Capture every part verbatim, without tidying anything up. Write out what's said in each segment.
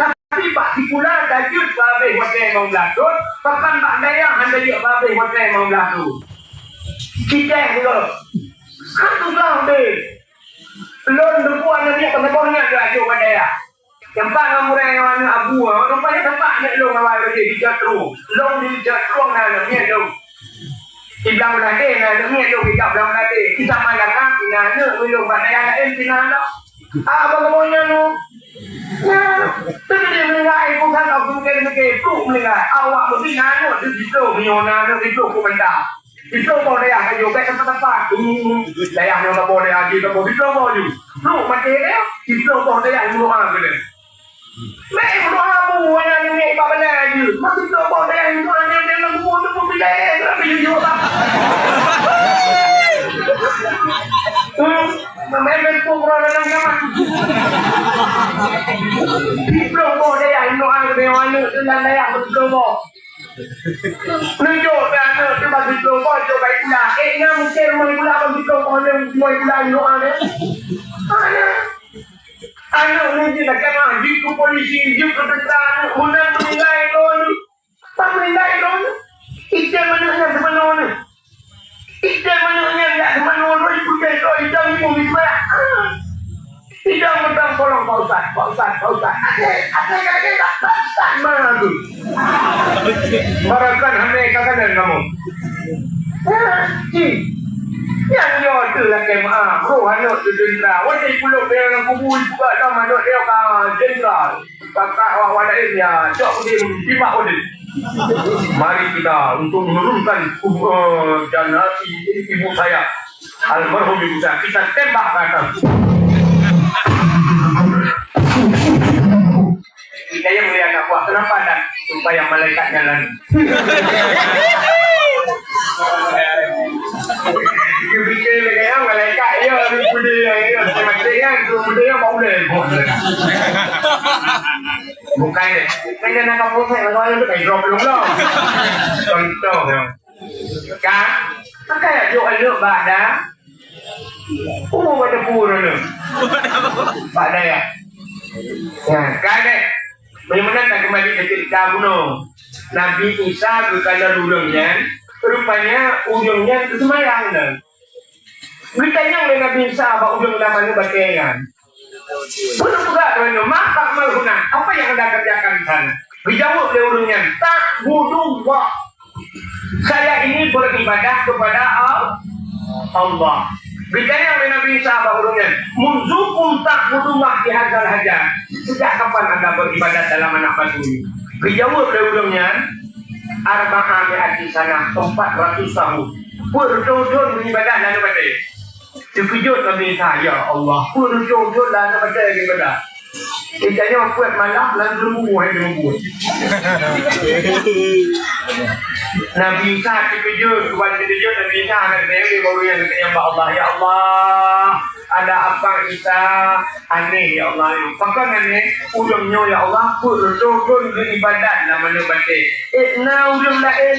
Tapi bak sikula tajeuet babeh watèe limong blaih thon, bahkan bak dayah hana jeuet babeh watèe limong blaih thon. Citèh gob. Kan susah beh. Lôn teupeu aneuk miet peunaboh nyan lôn ajoh bak dayah. Teumpat ngon murai ngon aneuk abu, rupanya teumpat aneuk lôn awai lôn di Jatru. Lôn di Jatru na aneuk miet lôn. Di Blang Meulade na aneuk miet lôn, di Blang Meulade. Di Samalanga na aneuk lôn, bak dayah laén pih na aneuk. Ah, abang kamoe nyan tu. Nah, tu jadi meuninggai, bukan aku mikir-mikir, tu meuninggai. Awak mesti na aneuk di situ, nyoe na aneuk di situ, ku benda. Di situ boh dayah ayo, baik tempat-tempat. Hmm, dayah nyoe boh dayah di situ, di situ boh ju. Lu mati dia, di situ boh dayah nyoe ah, gitu. Baik, boh abu, anak nenek, bak balai aja. Masih situ boh dayah nyoe ah, dia, dia nak bubuh, dia pun bilai, dia nak pergi jauh lah. Hmm. Main Facebook orang dalam kamar. Siplôh boh dayah, inoe aneuk tu dalam dayah siplôh boh. Neujok bak aneuk tu bak siplôh boh, jok bak sikula. Eh, nyan mungken rumoh sikula bak siplôh boh, nyan rumoh sikula inoe aneuk. Aneuk. Aneuk ni jeuet lagèe mah, jeuet keu polisi, jeuet keu tentara, aneuk meunan meuninggai lôn. Ban meuninggai lôn, item aneuk nyan teumanoe nyan. Item aneuk nyan jak teumanoe lôn, ipeugah lôn item imeum di seumayang. Item meuteumé polong, "Pak Ustaz, Pak Ustaz, Pak Ustaz." Até, até ka lagèe tak, tak, tak, mana tu? Barangkan hana ka keunan kamoe. Ha, ci. Nyang nyoe teuh lakèe meu'ah, roh aneuk teuh jenderal. Watèe ipulop lé lam kubu, ipeugah lom aneuk lé ka jenderal. Pakat awak-awak laén ya, cok udin, simak udin. Mari kita untuk menurunkan, eh, jasad ibu saya, almarhum ibu saya, kita tembak ke atas. Kita yang mulia anak buah, kenapa tak? Supaya malaikat jalan. Dia fikir lagi, ya, malaikat, ya, dia boleh, ya, ya, macam-macam, ya, dia boleh, ya, tak boleh. Bukan, kan dia nak kampung saya, kalau ada tu, kan drop dulu lah. Contoh, ya. Kan? Maka ya, jok aneuk bak da-, oh, bak dapur aneuk. Bak dayah. Ya, kan, eh? Bagaimana tak kembali ke cerita bunoe? Nabi Isa geukalon ureueng nyan, rupanya ureueng nyan geuseumayang nyan. Geutanyong lé Nabi Isa bak ureueng lam aneuk batèe nyan, "Peue peugah droeneuh, ma ta'mal huna? Apa yang anda kerjakan di sana?" Geujaweueb lé ureueng nyan, "Ta'budullah." Saya ini beribadah kepada Al-, Allah. Geutanyong lé Nabi Isa bak ureueng nyan, "Munzu kum ta'budullah fi hadzal hajar?" Sejak kapan anda beribadat dalam anak batu ini? Geujaweueb lé ureueng nyan, "Arba'a mi'ati sanah, empat ratus tahun." Peuet reutôh thon beribadah dalam batèe. Teukeujot Nabi Isa, "Ya Allah, peuet reutôh thon dalam batèe beribadah." Itanyoe peuet malam lam lembu hai lembu. Nabi Isa teukeujot, Tuhan teukeujot Nabi Isa, hana geutanyong lé ureueng nyan, geutanyong bak Allah, "Ya Allah, ada apa Isa? Aneh ya Allah." "Pakon aneh?" "Ureueng nyoe ya Allah, peuet reutôh thon geuibadat lam aneuk batèe. Eh, na ureueng laén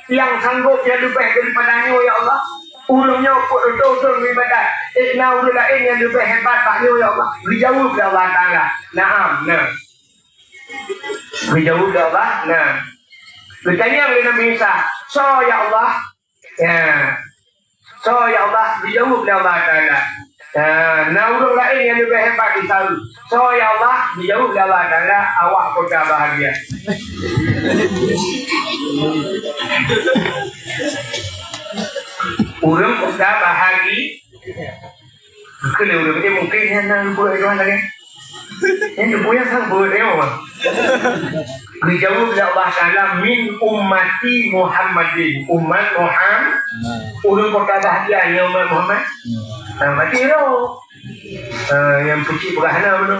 nyang sanggob nyang leubeh daripada nyoe ya Allah?" Ureueng nyoe peuet reutôh thon meuibadat, eh, na ureueng laén nyang leubeh hebat bak nyoe, ya Allah? Geujaweueb lé Allah Taala, "Na'am, na." Geujaweueb lé Allah, "Na." Geutanyong lé Nabi Isa, "Soe, ya Allah?" Ya. "Soe, ya Allah?" Geujaweueb lé Allah Taala, "Na, na ureueng laén nyang leubeh hebat di saweue." "Soe, ya Allah?" Geujaweueb lé Allah Taala, "Awak kota bahagia." Ureueng kota bahagia. Keu lé ureueng, eh, mungken nyan na buet Tuhan lagèe. Nyan buet nyang sang buet nyoe. Geujaweueb lé Allah Taala, "Min ummati Muhammadin." Umat Muhammad. Ureueng kota bahagia nyan umat Muhammad. Nah, mati roh. Ah, nyang peucit peugah hana beuna.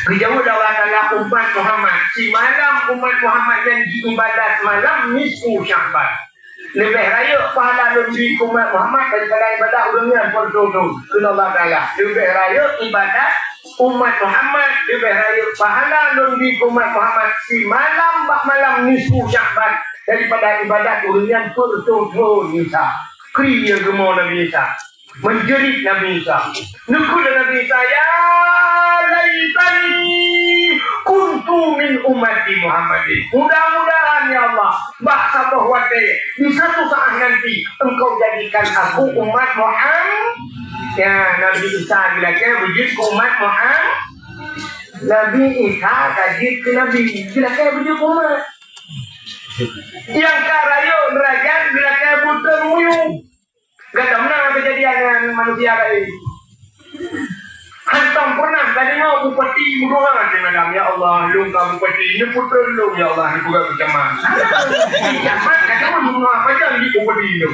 Geujaweueb lé Allah Taala, "Umat Muhammad." Simalam umat Muhammad nyan jiibadat malam nisfu Sya'ban. Leubeh rayeuk pahala lôn bri keu umat Muhammad daripada ibadat ureueng nyan peuet reutôh thon, kheun Allah Taala. Leubeh rayeuk ibadat umat Muhammad, leubeh rayeuk pahala lôn bri keu umat Muhammad simalam bak malam nisfu Sya'ban daripada ibadat ureueng nyan peuet reutôh thon Isa. Kri ya geumo Nabi Isa. Meujerit Nabi Isa. Neukheun lé Nabi Isa, "Ya laitani ummati Muhammadin. Mudah-mudahan, ya Allah, bak saboh watèe, di satu saat nanti, Engkau jadikan aku umat Muhammad. Ya, Nabi Isa geulakèe beujeuet keu umat Muhammad. Nabi Isa ka jeuet keu Nabi, geulakèe beujeuet keu umat. Nyang ka rayeuk deurajat geulakèe beutôi muyueb. Gata na keujadian ngon manusia laén. Hantom pernah ka deungoe bupati meudoa, "Ya Allah, lôn ka bupati, neupeutron lôn, ya Allah, neupeugah keu camat." Camat, kata meudoa apa jadi bupati tu?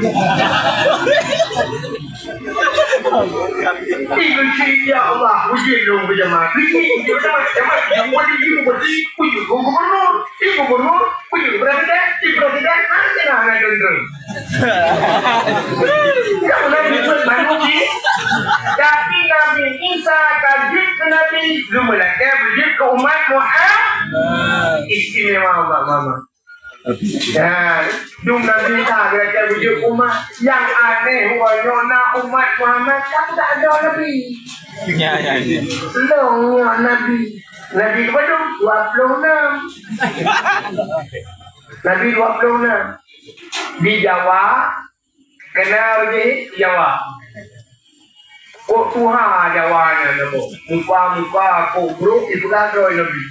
Ih, keuchik, ya Allah, uji lôn keu camat. Keuchik, uji camat, camat, bupati, bupati, uji gubernur, ih, gubernur, uji presiden, ih, presiden, hana kena, hana kena. Tapi Nabi Isa ka jeuet keu Nabi, geumeulakèe beujeuet keu umat Muhammad. Istimewa umat Muhammad. Ya, dum Nabi Isa geulakèe beujeuet keu umat. Nyang aneh, uroe nyoe na umat Muhammad, tapi tak ada Nabi. Ya, ya, ya. Lôn nyoe Nabi. Nabi keubadum? Dua puluh enam. Nabi dua puluh enam. Di Jawa, Kenal jih Jawa. Kok tuha Jawa nyan nabo. Muka-muka kok brok ipeugah droe Nabi.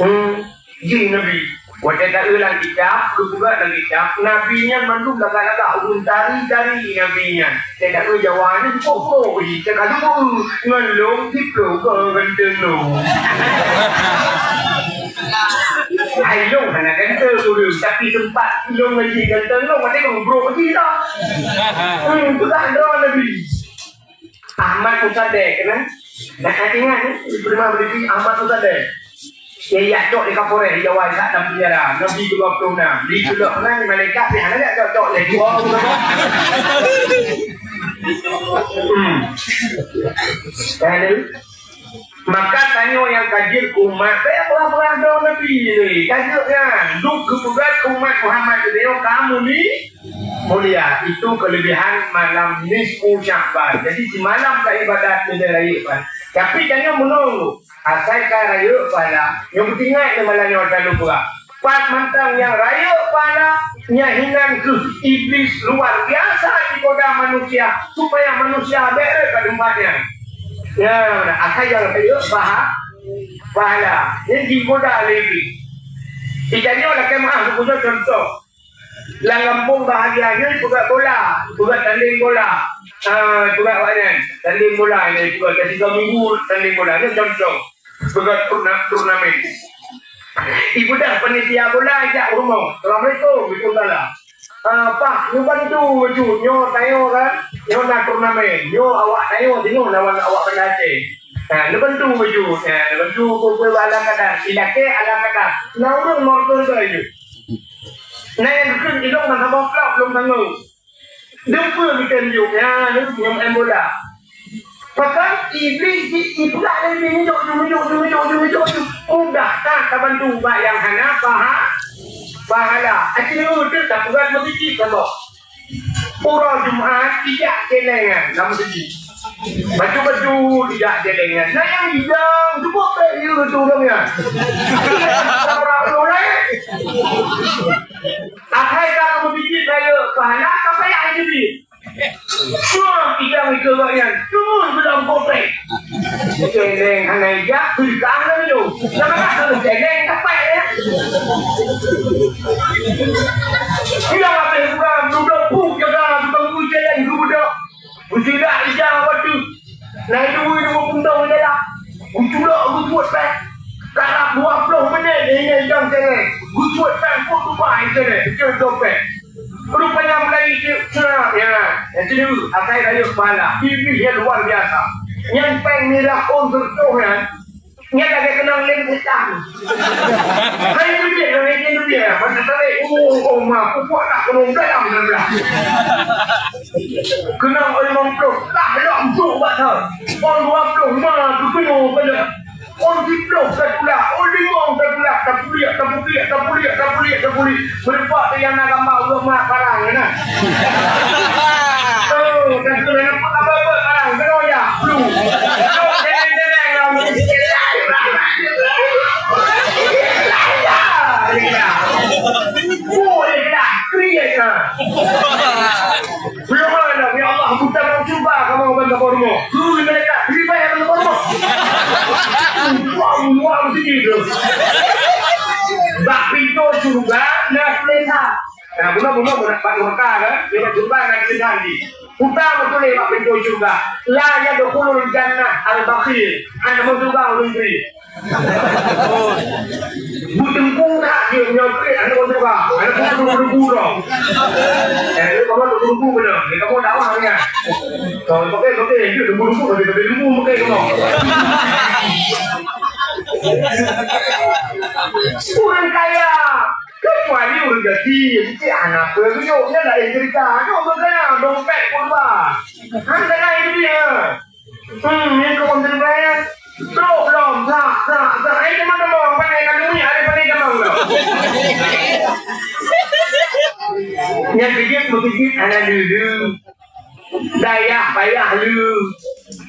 Hmm, jih Nabi. Watèe taeu lam kitab, geupeugah lam kitab, Nabi nyan mandum lagak-lagak ureueng tari-tari Nabi nyan. Watèe taeu Jawa nyan kok brok jih, cakap lubuk ngon lôn diploh ke ganteng lôn. Hai lôn hana ganteng ureueng, tapi teumpat lôn ngon jih ganteng lôn, watèe lôn brok jih dah. Hmm, peugah droe Nabi. Ahmad Musaddiq, kan? Dah ingat, eh? Pernah berhenti Ahmad Musaddiq. Ya, ya, cok di Kapolres di Jawa, sak dalam penjara. Nabi dua puluh enam. Di dua puluh enam, malaikat, ya, hana cok, cok, cok. Hmm. Lalu, Maka tanyoe nyang ka jeuet keu umat, bèk peurah-peurah droe Nabi lé. Ka jeuet nyan, duek geupeugah keu umat Muhammad geutanyoe kamoe ni mulia. Itu kelebihan malam nisfu Sya'ban. Jadi, simalam ka ibadat keu rayeuk pahala. Tapi tanyoe meununggu, asai ka rayeuk pahala, nyoe beutingat lé malam nyoe ka lôn peugah. Pat mantong nyang rayeuk pahala, nyan hinan kheueh Iblih luar biasa jigoda manusia, supaya manusia bèk rhot bak teumpat nyan. Nyan, asai nyang rayeuk paha-, pahala, nyan jigoda lé Iblih. Ija nyoe lakèe meu'ah geupeugah contoh. Lam gampông bahagia nyoe jipeugah bola, jipeugah tandeng bola. Ah, jipeugah awak nyan, tandeng bola nyan jipeugah, tiga minggu tandeng bola. Nyan contoh. Peugah turna-, turnamen. Ibudah panitia bola jak rumoh. "Assalamualaikum, waalaikumsalam. Ah, Pak, neubantu bacut. Nyoe tanyoe kan, nyoe na turnamen. Nyoe awak tanyoe singoh lawan awak Banda Aceh. Ah, neubantu bacut. Ah, neubantu peue-peue ala kadar. Ilakèe ala kadar. Na ureueng meukeureuja jih. Na nyang geukheun ilong masa boh klub lôn tanggong." Deuh peue geutem jok, nyan, nyan main bola. Pakon Iblih di, di pulak lé Iblih, jok, jok, jok. Mudah that tabantu bak nyang hana paha-, pahala. Akhé nyoe teuh tapeugah meusici saboh. Uroe Jumat, ijak céléng nyan lam meusici. Baju-baju ijak céléng nyan. Na nyang idong, cukup pèng yue tu ureueng nyan. Orang-orang lain. Asai ka kamoe bikin kaya pahala, ka payah jadi. Suah idang itu awak nyan, terus bilang kotek. Céléng hana ijak, beulikang laju. Jangan rasa céléng, dapat ya. Bilang habis kurang, duduk pun jaga, tukang céléng, duduk. Beusidak ija watèe na dua, dua puntông di dalam. Geuculok geubuet péng. Karab dua ploh menit, ini idang céléng. Geubuet péng pun tupai céléng, beutôi dompet. Rupanya mulai itu, ya, ya, itu asai rayeuk pahala. Iblih yang luar biasa. Nyan péng mirah ôn seureutôh nyan. Nyan lagèe keunong lem utang. Hai duit, hai duit, masa tarék, oh, oh, ma, pupuk tak keunong dalam, dalam. Keunong limong ploh, lah, lom, trok bak thôn. Ôn dua ploh, ma, keunong pada. Ôn siploh, tatulak. Ôn limong, tatulak. Tapuliek, tapuliek, tapuliek, tapuliek, tapuliek. Meureumpok tu nyang na gamba ureueng mat parang, na. Oh, dan tu na nampak apa-apa parang, kena ya, flu. Kena, kena, kena, kena. Belum ada, ya Allah, buta dalam syurga kamu akan ke rumah. Hui, mereka, lebih banyak dalam rumah. Wah, wah, mesti gitu. Bak pintu syurga na tulisan. Nah, bunoe-bunoe bunoe bak syurga kan? Di syurga na tulisan di. Buta beutôi bak pintu syurga. La yadkhulul jannah al-bakhil. Hana masuk syurga ureueng kiri. Beuteungku that jeuet nyoe keu aneuk ureueng tuha, aneuk ureueng tuha. Eh, kamoe teungku beuna, kamoe dakwah nyan. Kalau pakai, pakai, itu teungku-teungku, tapi, tapi teungku pakai kamoe. Ureueng kaya, kecuali ureueng gaki, mesti aneuk peue geuyue, nyan laén cerita. Nyoe ureueng kaya, dompet pun ba. Kan kaya itu dia. Hmm, ni kau ambil bayar. Trok lom, tak, tak, tak. Ai, teman-teman, pandai kandung ni, ada pandai gampang tau. Nyang keujeuet meupijit hana leu-leu. Dayah payah leu.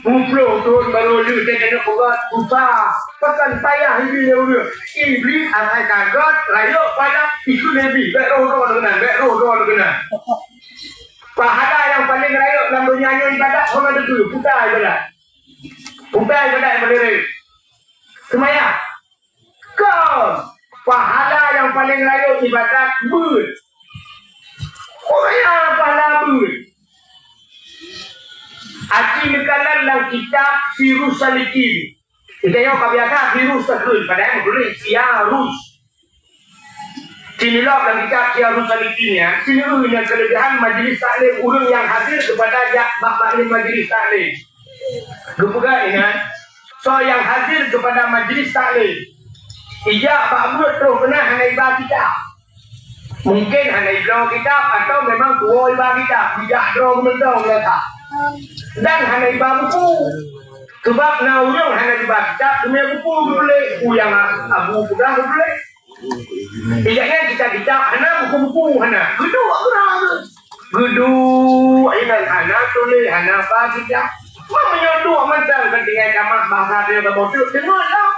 Peuet ploh thon barô leu, dan kena peugah susah. Pakon payah leu, leu, leu. Iblis asai kaget, rayeuk pada ikut Nabi. Bèk roh droe keunan, bèk roh droe keunan. Pahala nyang paleng rayeuk lam donya nyoe ibadat, hana teupeue, peue ibadat. Peue ibadat nyang paleng rayeuk? Seumayang. Kon, pahala nyang paleng rayeuk ibadat beuet. Seumayang pahala beuet. Aci neukalon lam kitab Sirus Salikin. Kita nyoe ka biasa Sirus takheun, padahai meutuléh Sirus. Sinilop lam kitab Sirus Salikin nyan, sineuk nyan keuleubehan majlis taklim ureueng nyang hadir keupada jak bak-bak majlis taklim. Geupeugah ingat, soe nyang hadir keupada majlis taklim, ijak bak buet troh keunan hana iba kitab. Mungken hana ibloe kitab atau memang tuwoe iba kitab, ijak droe geumeudong lé that. Dan hana iba buku. Sebab na ureueng hana iba kitab, teuma buku geutuléh, peue nyang abu peugah geutuléh. Ijak nyan kitab-kitab, hana buku-buku, hana. Geuduek keurang tu. Geuduek, inan hana tuléh, hana ba kitab. Meunyoe duek mantong ka tinggai tamah bahasa dia ka bodoh, deungon lah.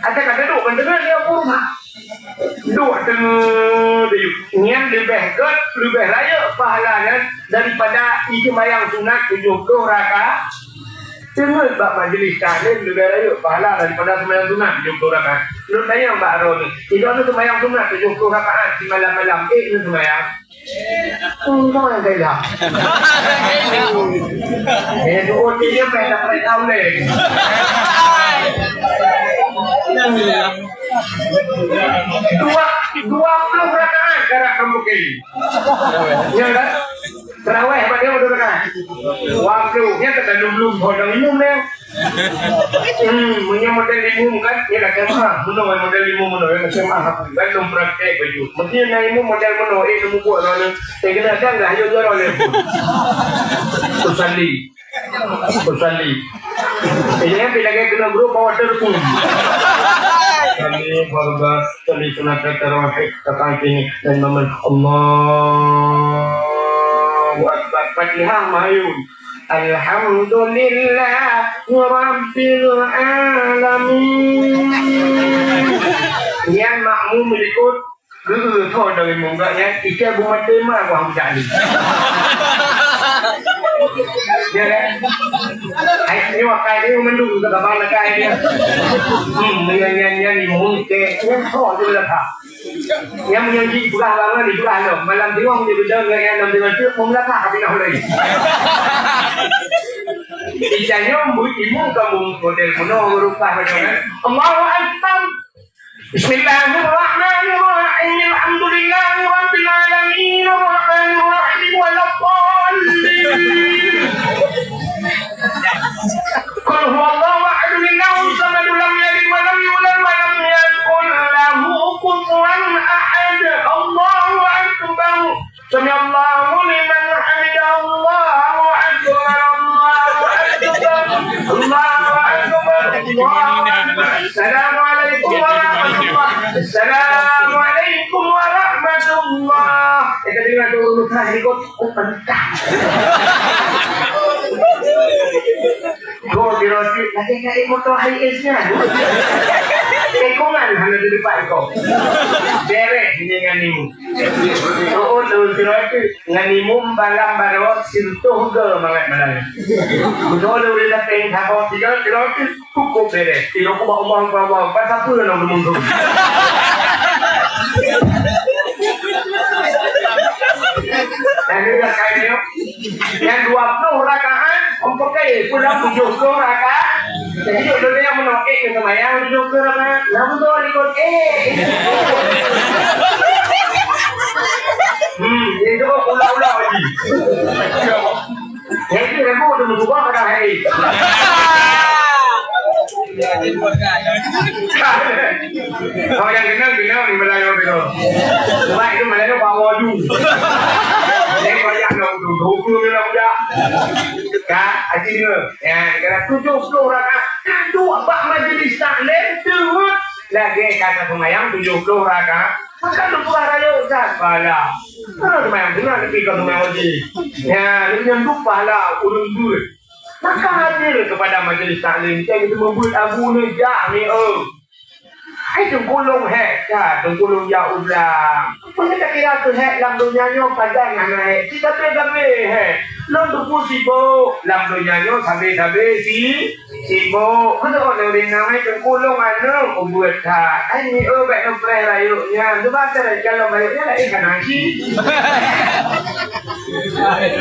Ada kata duek, deungon dia pun. Duek teungoh teuh. Nyan leubeh gèt, leubeh rayeuk pahala nyan daripada ijih seumayang sunat tujoh ploh rakaat. Teungeut bak majlis taklim leubeh rayeuk pahala daripada seumayang sunat tujoh ploh rakaat. Lôn tanyong bak droeneuh, sidroeneuh seumayang sunat tujoh ploh rakaat simalam-malam, ék neuseumayang? Enggak, enggak, enggak. Eh, duo tiga payah dapat tahu leh. Dua, dua puluh rakaat dalam kampung ini. Ya kan? Terawih pada dua rakaat. Dua puluh, ya kata dulu, hodang imum ya. Hmm, meunyoe model imum kan, ya kata mah, meunyoe model imum, meunyoe ya kata mah, kan dong praktek baju. Mesti na imum model meunyoe, eh, nemu buat mana. Eh, kena datang dah, ayo jual oleh pun. Usalli. Usalli. Ini kan bila kita kena guru bawa terpun. Kami warga tadi sunat tarawih datang sini dan mamen Allahu Akbar. Fatihah mayun. Alhamdulillah Rabbil Alamin. Nyan makmum likot geu tho dari munggah nyan, ikai bumaté ma wah budak ni. Ya kan? Hai, ni wakai dia mandum ke kabar lakai dia. Hmm, nyan, nyan, nyan, ni mungke, nyan tho je lah. Nyang meunyoe jih peugah bangai, dipeugah lom. Malam tiwong jih beudôh ngon nyang lom tiwong tu, meulakah habéh nah ulèe. Di tanyoe buet ilmu kamoe model meunoe rupa macam mana? Allahu Akbar. Bismillahirrahmanirrahim. Alhamdulillahi rabbil alamin. Arrahmanirrahim. Waladdallin. Qul huwallahu ahad, Allahus samad, lam yalid wa lam yulad wa lam yakul lahu kufuwan ahad. Allahu akbar. Sami'allahu liman hamidah. Allahu akbar. Allahu akbar. Allahu akbar. Allahu akbar. Assalamualaikum warahmatullahi. Assalamualaikum warahmatullahi. Kita dengar dulu, ikut. Go di roti lagi kat motor high ace nyan. Ekongan hana di depan kau. Beres ini ngan ni. Oh, tu di roti ngan ni mum balam baru sirtuh ge mangat malam. Betul udah datang kau tiga di roti. Cukup beres. Tiga kubah Allah, kubah Allah. Pasal apa dalam rumah tu? Dan dia dah kaya dia. Yang dua puluh rakaat, empat kali pulang tujuh puluh rakaat. Jadi, dulu yang menokek ke semayang tujuh puluh rakaat. Nah, betul ikut. Eh. Hmm, itu ulang-ulang lagi. Jadi, lagu tu berubah pada hari. Oh, yang kenal, kenal ni Melayu tu. Sebab itu Melayu bawa tu. Saya banyak nak tu, tu, tu, tu, tu, tu. Kan, haji dia. Ya, kena tujuh puluh rakaat. Kan tu, bak majlis taklim, terus lagi kata semayang tujuh puluh rakaat. Maka tu buah raya, Ustaz. Pahala. Ha, semayang sunat, tapi kau semayang wajib. Ya, dia punya tu pahala, urun duit. Maka hadir kepada majlis taklim, dia kata, "Meubuet abu ni jak ni, oh." Hai teungku lôn hék that, teungku lôn jak u blang. Peue takira keu hék lam donya nyoe pajan hana hék, si sabe-sabe hék. Lôn teungku sibok, lam donya nyoe sabe-sabe si, sibok. Beutôi lôn rinang hai teungku lôn aneuk ubeut that. Hai mi, oh, bèk neupreh rayeuk nyan. Cuba teuret kalon rayeuk nyan laén ka nasi.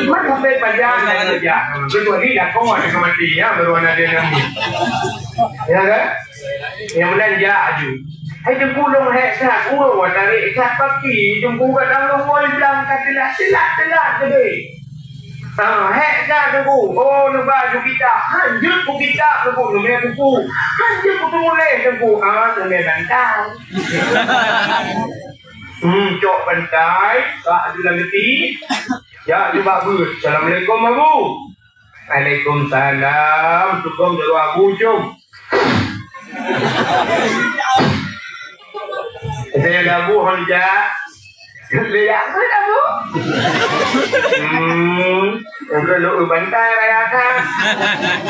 Maka sampai pajan hana jak. Kecuali lakoe ada kematian, baru ada dia nangis. Ya kan? Yang belanja aju. Hai teungku lôn hék that, uroe tarék that paki, teungku ka dalam woi blang ka teulat, teulat, teulat teubi. Ha, hék that teungku. Oh, neuba ju kitab. Hanjeuet ku kitab teungku, neumè buku. Hanjeuet ku teumuléh teungku. Ah, neumè bantai. Hmm, cok bantai, bak ju lam geuti. Ya, ju bak beuet. Assalamualaikum, Abu. Waalaikumsalam. Sukong jaroe Abu, Cung. Saya ada Abu, hon jak. Lihat apa, Abu? Hmm, enggak lo bantai raya kan.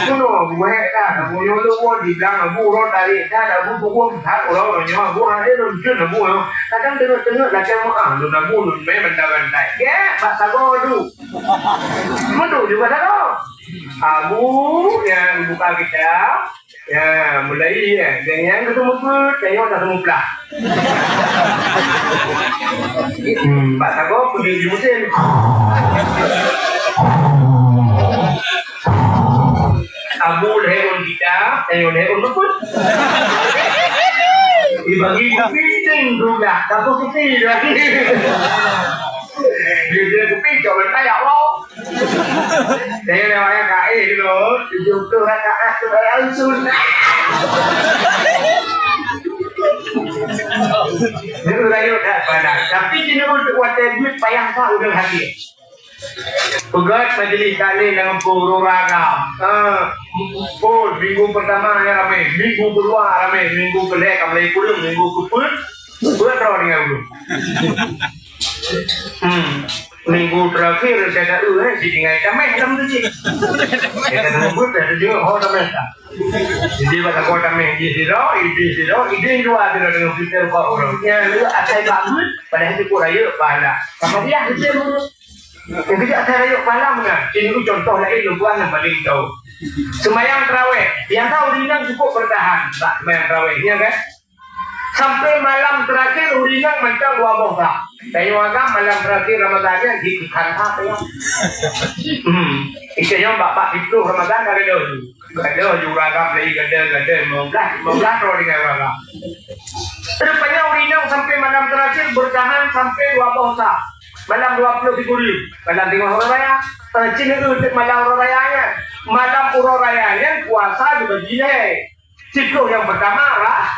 Kuno, Abu, eh, kan. Abu, nyo lo, di blang, Abu, orang tarik kan. Abu, tunggu, tak, orang, orang, nyo, Abu, ada, luncun, Abu, nyo. Kadang tengok-tengok, lagi, ah, lo, Abu, lo, main bantai-bantai. Ya, Pak Sago, tu. Meudu juga dah tu. Abu nyang buka kitab, ya, mulai, ya, dan nyang keutemu peuet, tayong dah temu plah. Hmm, bak sagoe peudeuh di meusén. Abu lhèe ôn kitab, tayong lhèe ôn meupeuet. Dibagi kupi ting dua belas, satu kupi lagi. Dia, dia kupi, cok bantai, ya Allah. Saya dah orang kain dulu, tujuh puluh rakaat sembahyang sunat. Dia orang yuk dah panas. Tapi dia nak untuk watèe duit payah tak udah hadir. Peugöt majlis taklim dengan peuruh ragam. Ha, pun minggu pertama yang ramai, minggu kedua ramai, minggu kelhèe ka mulai kureueng, minggu keupeuet, peuet droe dengan ulôn. Hmm. Minggu terakhir saya tak tahu, eh, si tinggal tameh dalam tu cik. Saya tak tahu pun, saya tak tahu, oh, tameh tak. Jadi, bak sagoe tameh di sini, di sini, di luar tu dengan kita buat orang. Ya, lu asai bagus, padahal tu pun raya pahala. Sama dia, kita pun. Yang kita asai raya pahala mana? Ini tu contoh lain, lu buat yang paling tahu. Sembahyang tarawih, yang tahu di cukup bertahan, tak sembahyang tarawih, ya kan? Sampai malam terakhir, ureueng inong mantong dua boh bak. Tanyoe agam malam terakhir Ramadan nyan jikheun that, ya. Hmm. Itanyoe bak-bak siplôh Ramadan ka gadôh ju. Gadôh ju ureueng agam lagi gadôh, gadôh lima belas, lima belas droe tinggai ureueng agam. Rupanya ureueng inong sampai malam terakhir bertahan sampai dua boh sa. Malam dua puluh sikureueng. Malam teungoh uroe raya. Eh, cit nyoe teuk malam uroe raya nyan. Malam uroe raya nyan puasa dibagi lhèe. Siplôh nyang pertama rah-,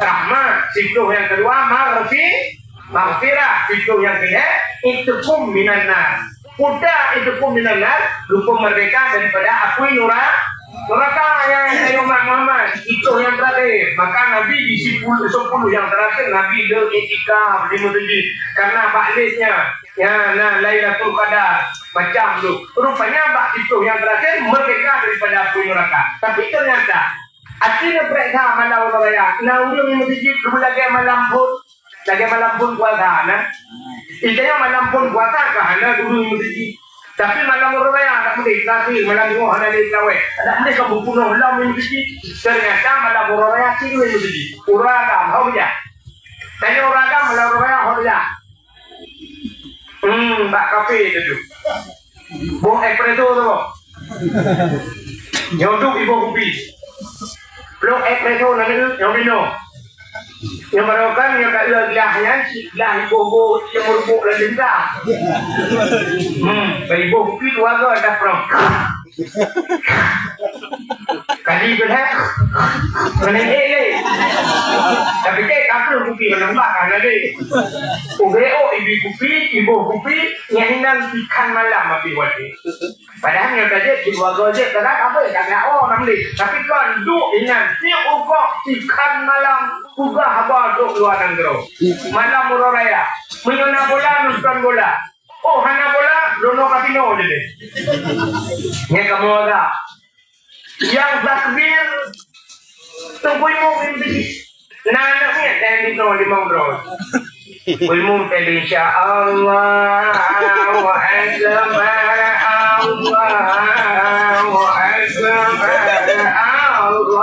rahmat, siplôh nyang kedua maghfi-, maghfirah, siplôh nyang ketiga itqum minan nar. Peue itqum minan nar, geupeumeurdeka daripada apui nura-, neraka nyang kata Muhammad, siplôh nyang terakhir. Maka Nabi di sepuluh, sepuluh nyang terakhir Nabi le iktikaf di masjid. Karena bak listnya, ya, na Lailatul Qadar. Macam tu. Rupanya bak siplôh nyang terakhir merdeka daripada apui neraka. Tapi ternyata, akhirnya peuriksa malam uroe raya, na ureuëng meuseujid lagée malam phon, lagée malam phon puasa na. Intinya malam phon puasa ka hana ureuëng meuseujid. Tapi malam uroe raya tak boleh, terakhir malam Jumaat hana lé terawih. Tak boleh ka bunoh lom meuseujid. Ternyata malam uroe raya cit ureuëng meuseujid. Ureuëng agam, hok jak. Tanya ureuëng agam malam uroe raya hok jak. Hmm, bak kafe tu tu. Boh espresso tu boh. Nyoe duek iboh kupi. Plôk espresso na neuk nyoe minum. Nyoe barokan nyoe ka eu glah nyan, si glah iboh-boh nyang meureumbok lam dendam. Hmm, bak iboh kupi dua go dah prong. Kali tu dah. Kena eh leh. Tapi cek kapur kupi kena bah kan lagi. Ubé oh ibi kupi, iboh kupi, nyang hinan ikan malam api wadi. Padahal nyoe ka jeuet sidua goe jeuet, kadang apa ya, tak ada orang beli. Tapi kan duek ingat, tiep rukok ikan malam, peugah haba trok luwa nanggroe. Malam uroe raya, meunyoe na bola, nonton bola. Oh, hana bola, droeneuh kasino je deh. Nyang kamoe agak. Nyang takbir, Teungku Imum inti. Na aneuk miet nyang dinoe limong droe. Teungku Imum tadi, "Insya Allah, Allahu Akbar, Allahu Akbar, Allahu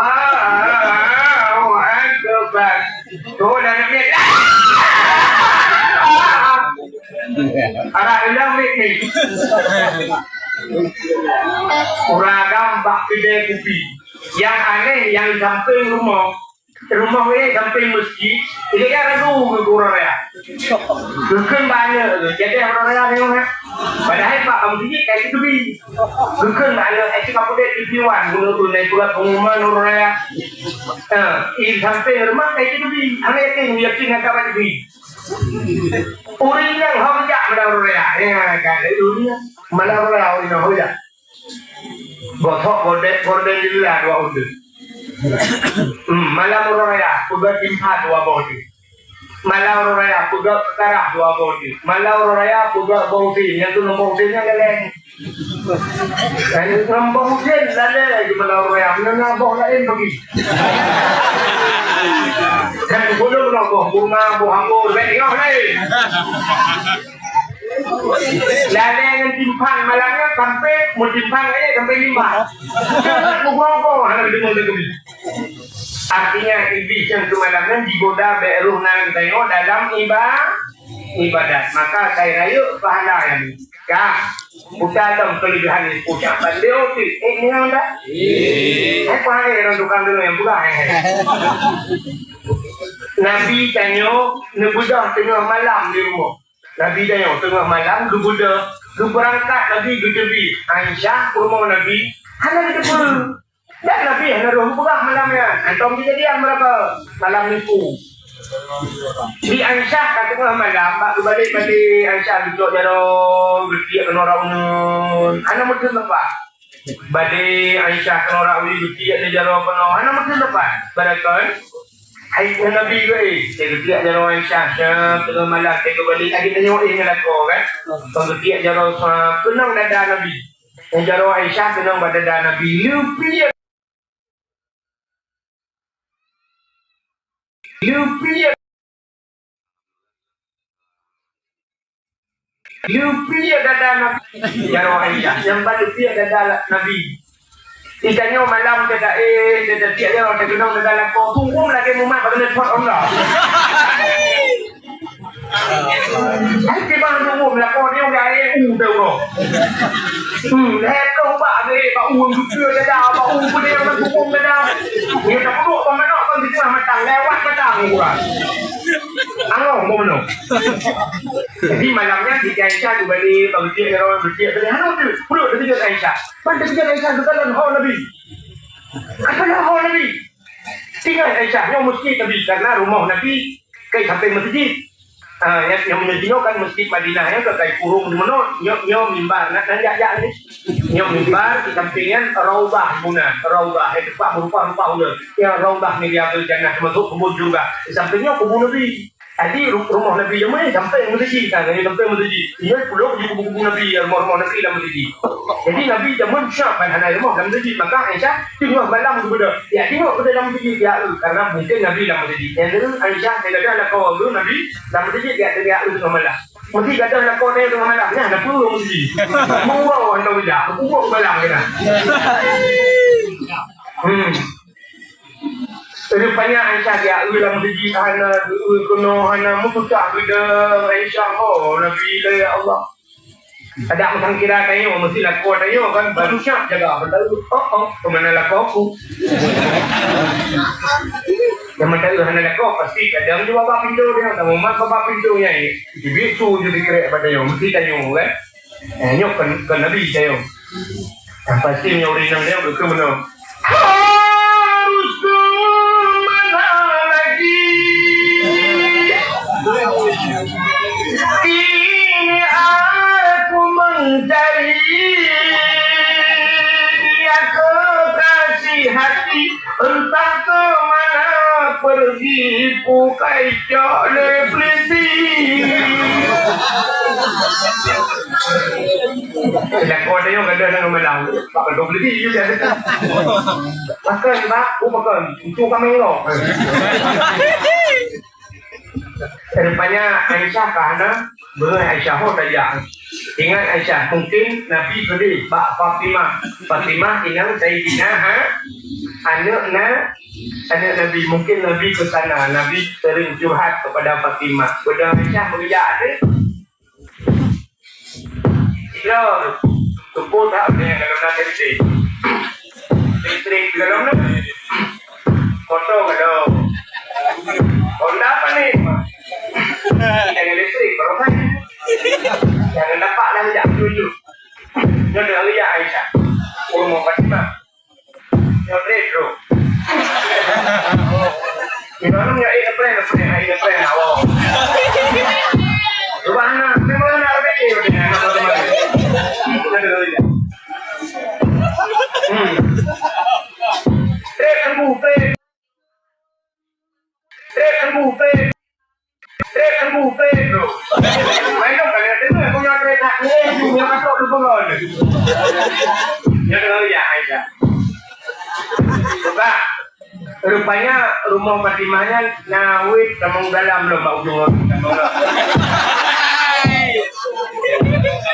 Akbar." Tu dah aneuk miet. Arah ilang miet ni. Ureuëng agam bak keudè kupi. Nyang aneh, nyang sampéng rumoh. Rumoh nyan sampéng meuseujid, jadi ka ragu keu uroe raya. Geukheun bak aneuk geuh, jadi uroe raya nyoe, ha? Padahai bak meuseujid ka jiteubi. Geukheun bak aneuk, "Eh, cit ka peudeh jiteubi wan, bunoe tu na peugah pengumuman uroe raya." Ha, di sampéng rumoh ka jiteubi. Hana yakin, yakin hana ka jiteubi. Ureueng inong hom jak malam raya. Ya, kan, ureueng inong malam raya, ureueng inong hom jak. Gosok gorden, gorden di luwa dua ureueng. Hmm, malam uroe raya, peugah timphan dua boh jih. Malam uroe raya, peugah keukarah dua boh jih. Malam uroe raya, peugah boh usin. Nyang tu nombor usin nyan galeng. Kan nombor usin lalé di malam uroe raya. Meunyoe na boh laén bagi. Kan boleh na boh bunga, boh anggur, baik tengok laén. Lalé ngon timphan malam nyan sampai meutimphan aja sampai lima. Jangan mugoe-goe hana deungoe lagèe nyan. Artinya, iblis nyang keu malam nyan jigoda bèk roh na geutanyoe dalam iba-, ibadat. Maka, sai rayeuk pahala nyan. Ka, buta lom keulebihan pucak bandeu tu. Eh, nyoe dah. Eh, pahala ureueng tukang deungoe nyang peugah, eh. Nabi tanyoe neubeudôh teungoh malam di rumoh. Nabi tanyoe teungoh malam geubeudôh, geubeurangkat Nabi geuteubiet. Aisyah, peurumoh Nabi, hana geuteupeue. Dan Nabi hana roh geupeugah malam nyan. Hantom keujadian meuraka malam niku. Di Aisyah ka teungoh malam, bak geubalek-balek Aisyah geucok jaroe, geutiek keunoe rot uneuen. Hana meuteun teumpat. Bade Aisyah keunoe rot uneuen geutiek lé jaroe keunoe, hana meuteun teumpat. Barangkapeue? Hai Nabi geuh, eh, geutiek jaroe Aisyah, syah, teungoh malam, teungoh balik, lagi tanyoe, eh, ngon lakoe, kan? Ban geutiek jaroe, syah, keunong dada Nabi. Jaroe Aisyah keunong bak dada Nabi. Leupie, leupie. Leupie dada Nabi. Jaroe Aisyah, nyang ban leupie dada Nabi. Di tanyoe malam teuka, eh, teuka tiek nyoe, teukeunong dada lakoe. Tunggung lagèe mumat bak keuneuk phot Allah. Hai, tiba tunggung lakoe nyoe, eh, u teuka. Hmm, lhèe ploh bak, eh, bak u geukeu dada, bak u peudeh, bak tunggung dada. Nyoe tapeuduek bak manok, bak di teungoh matang, lewat matang ukuran. Angoh, bak manok. Jadi, malam nyan, Siti Aisyah geubalek, bak geutiek jaroe, geutiek tadi. Hana tu, peuduek teukeujot Aisyah. Ban teukeujot Aisyah geukalon ho Nabi. Apa ho Nabi? Tinggai Aisyah, nyoe meuseujid Nabi, karena rumoh Nabi ka sampéng meuseujid. Ah, nyang, nyang meunyoe jinoe kan Meuseujid Madinah, nyan ka kai kurong di meunoe, nyoe, nyoe mimbar, na, na jak-jak ni. Nyoe mimbar, di sampéng nyan raudhah di meunan, raudhah, eh, teumpat meurupa-rupa uleuen. Nyan raudhah min riyadhil jannah, teumasuk keubon syeuruga. Di sampéng nyoe kubu Nabi. Jadi ru-, rumoh Nabi jameun sampai meuseujid, kan, jadi sampai meuseujid. Ingat pulok di kubu-kubu Nabi, ya, rumoh-rumoh Nabi lam meuseujid. Jadi Nabi jameun siap ban hana rumoh lam meuseujid, maka Aisyah teungoh malam geubeudôh. Ya, teungoh geubeudôh lam meuseujid, ya, karena mungkin Nabi lam meuseujid. Nyang deuh Aisyah, dia kata lakoe geuh Nabi lam meuseujid, ya, ya, teungoh malam. Mesti gadoh lakoe dia teungoh malam. Nah, ada pun meuseujid. Meuwoe hana ulah, meuwoe malam kena. Hmm. Rupanya Aisyah geujak eu lam meuseujid hana, eu keunoe hana, meututoh geudong Aisyah, oh, Nabi lé, ya Allah. Adak meusangkira tanyoe, meusti lakoe tanyoe kan, baru siap jaga benda tu. Oh, oh, kemana lakoe aku? Nyang meuntah hana lakoe, pasti kadang di babah pintoe dia, sama mat babah pintoe nyan. Jibiet su je dikerek bak tanyoe, meusti tanyoe kan. Eh, nyoe kon, kon Nabi tanyoe. Yang pasti nyoe ureueng inong dia beukeu meunoe. Harus ke mana lagi? Ini aku mencari dia kekasih hati. Entah ke mana pergi, bukai cok lé peliti. Lakoe tanyoe kadang-kadang malam, bak kantô polisi je biasa. Pakon, Pak, oh, pakon. Itu kami ngok. Rupanya Aisyah ka hana, beuh Aisyah ho tajak. Ingat Aisyah, mungkin Nabi pedih bak Fatimah. Fatimah inong Saidina, ha? Aneuk na, aneuk Nabi. Mungkin Nabi ke sana. Nabi sering curhat kepada Fatimah. Beudôh Aisyah beujak tu. Listrik. Tupu tak ada yang dalam nasi listrik. Listrik di dalam tu. Motor ada. Honda apa ni? Dengan listrik, baru kan? Jangan dapat lah, tidak setuju. Dia dah lihat Aisyah. Umur Fatimah. Nyoe trép, bro. Di mana nyoe, eh, ngepreh, ngepreh, hai, ngepreh, awak. Rubah anak, memang anak rezeki, udah, anak teman. Itu kan dulu ya. Hmm. Trép, tunggu, trép. Trép, tunggu, trép. Trép, tunggu, trép, bro. Main dong, kalian dengar, aku yang trép nak, eh, you yang masuk tu pun. Ya, dengar ya, Aisyah. Buka. Rupanya rumah Fatimah nyan na wit tamong dalam lom bak ujong lom.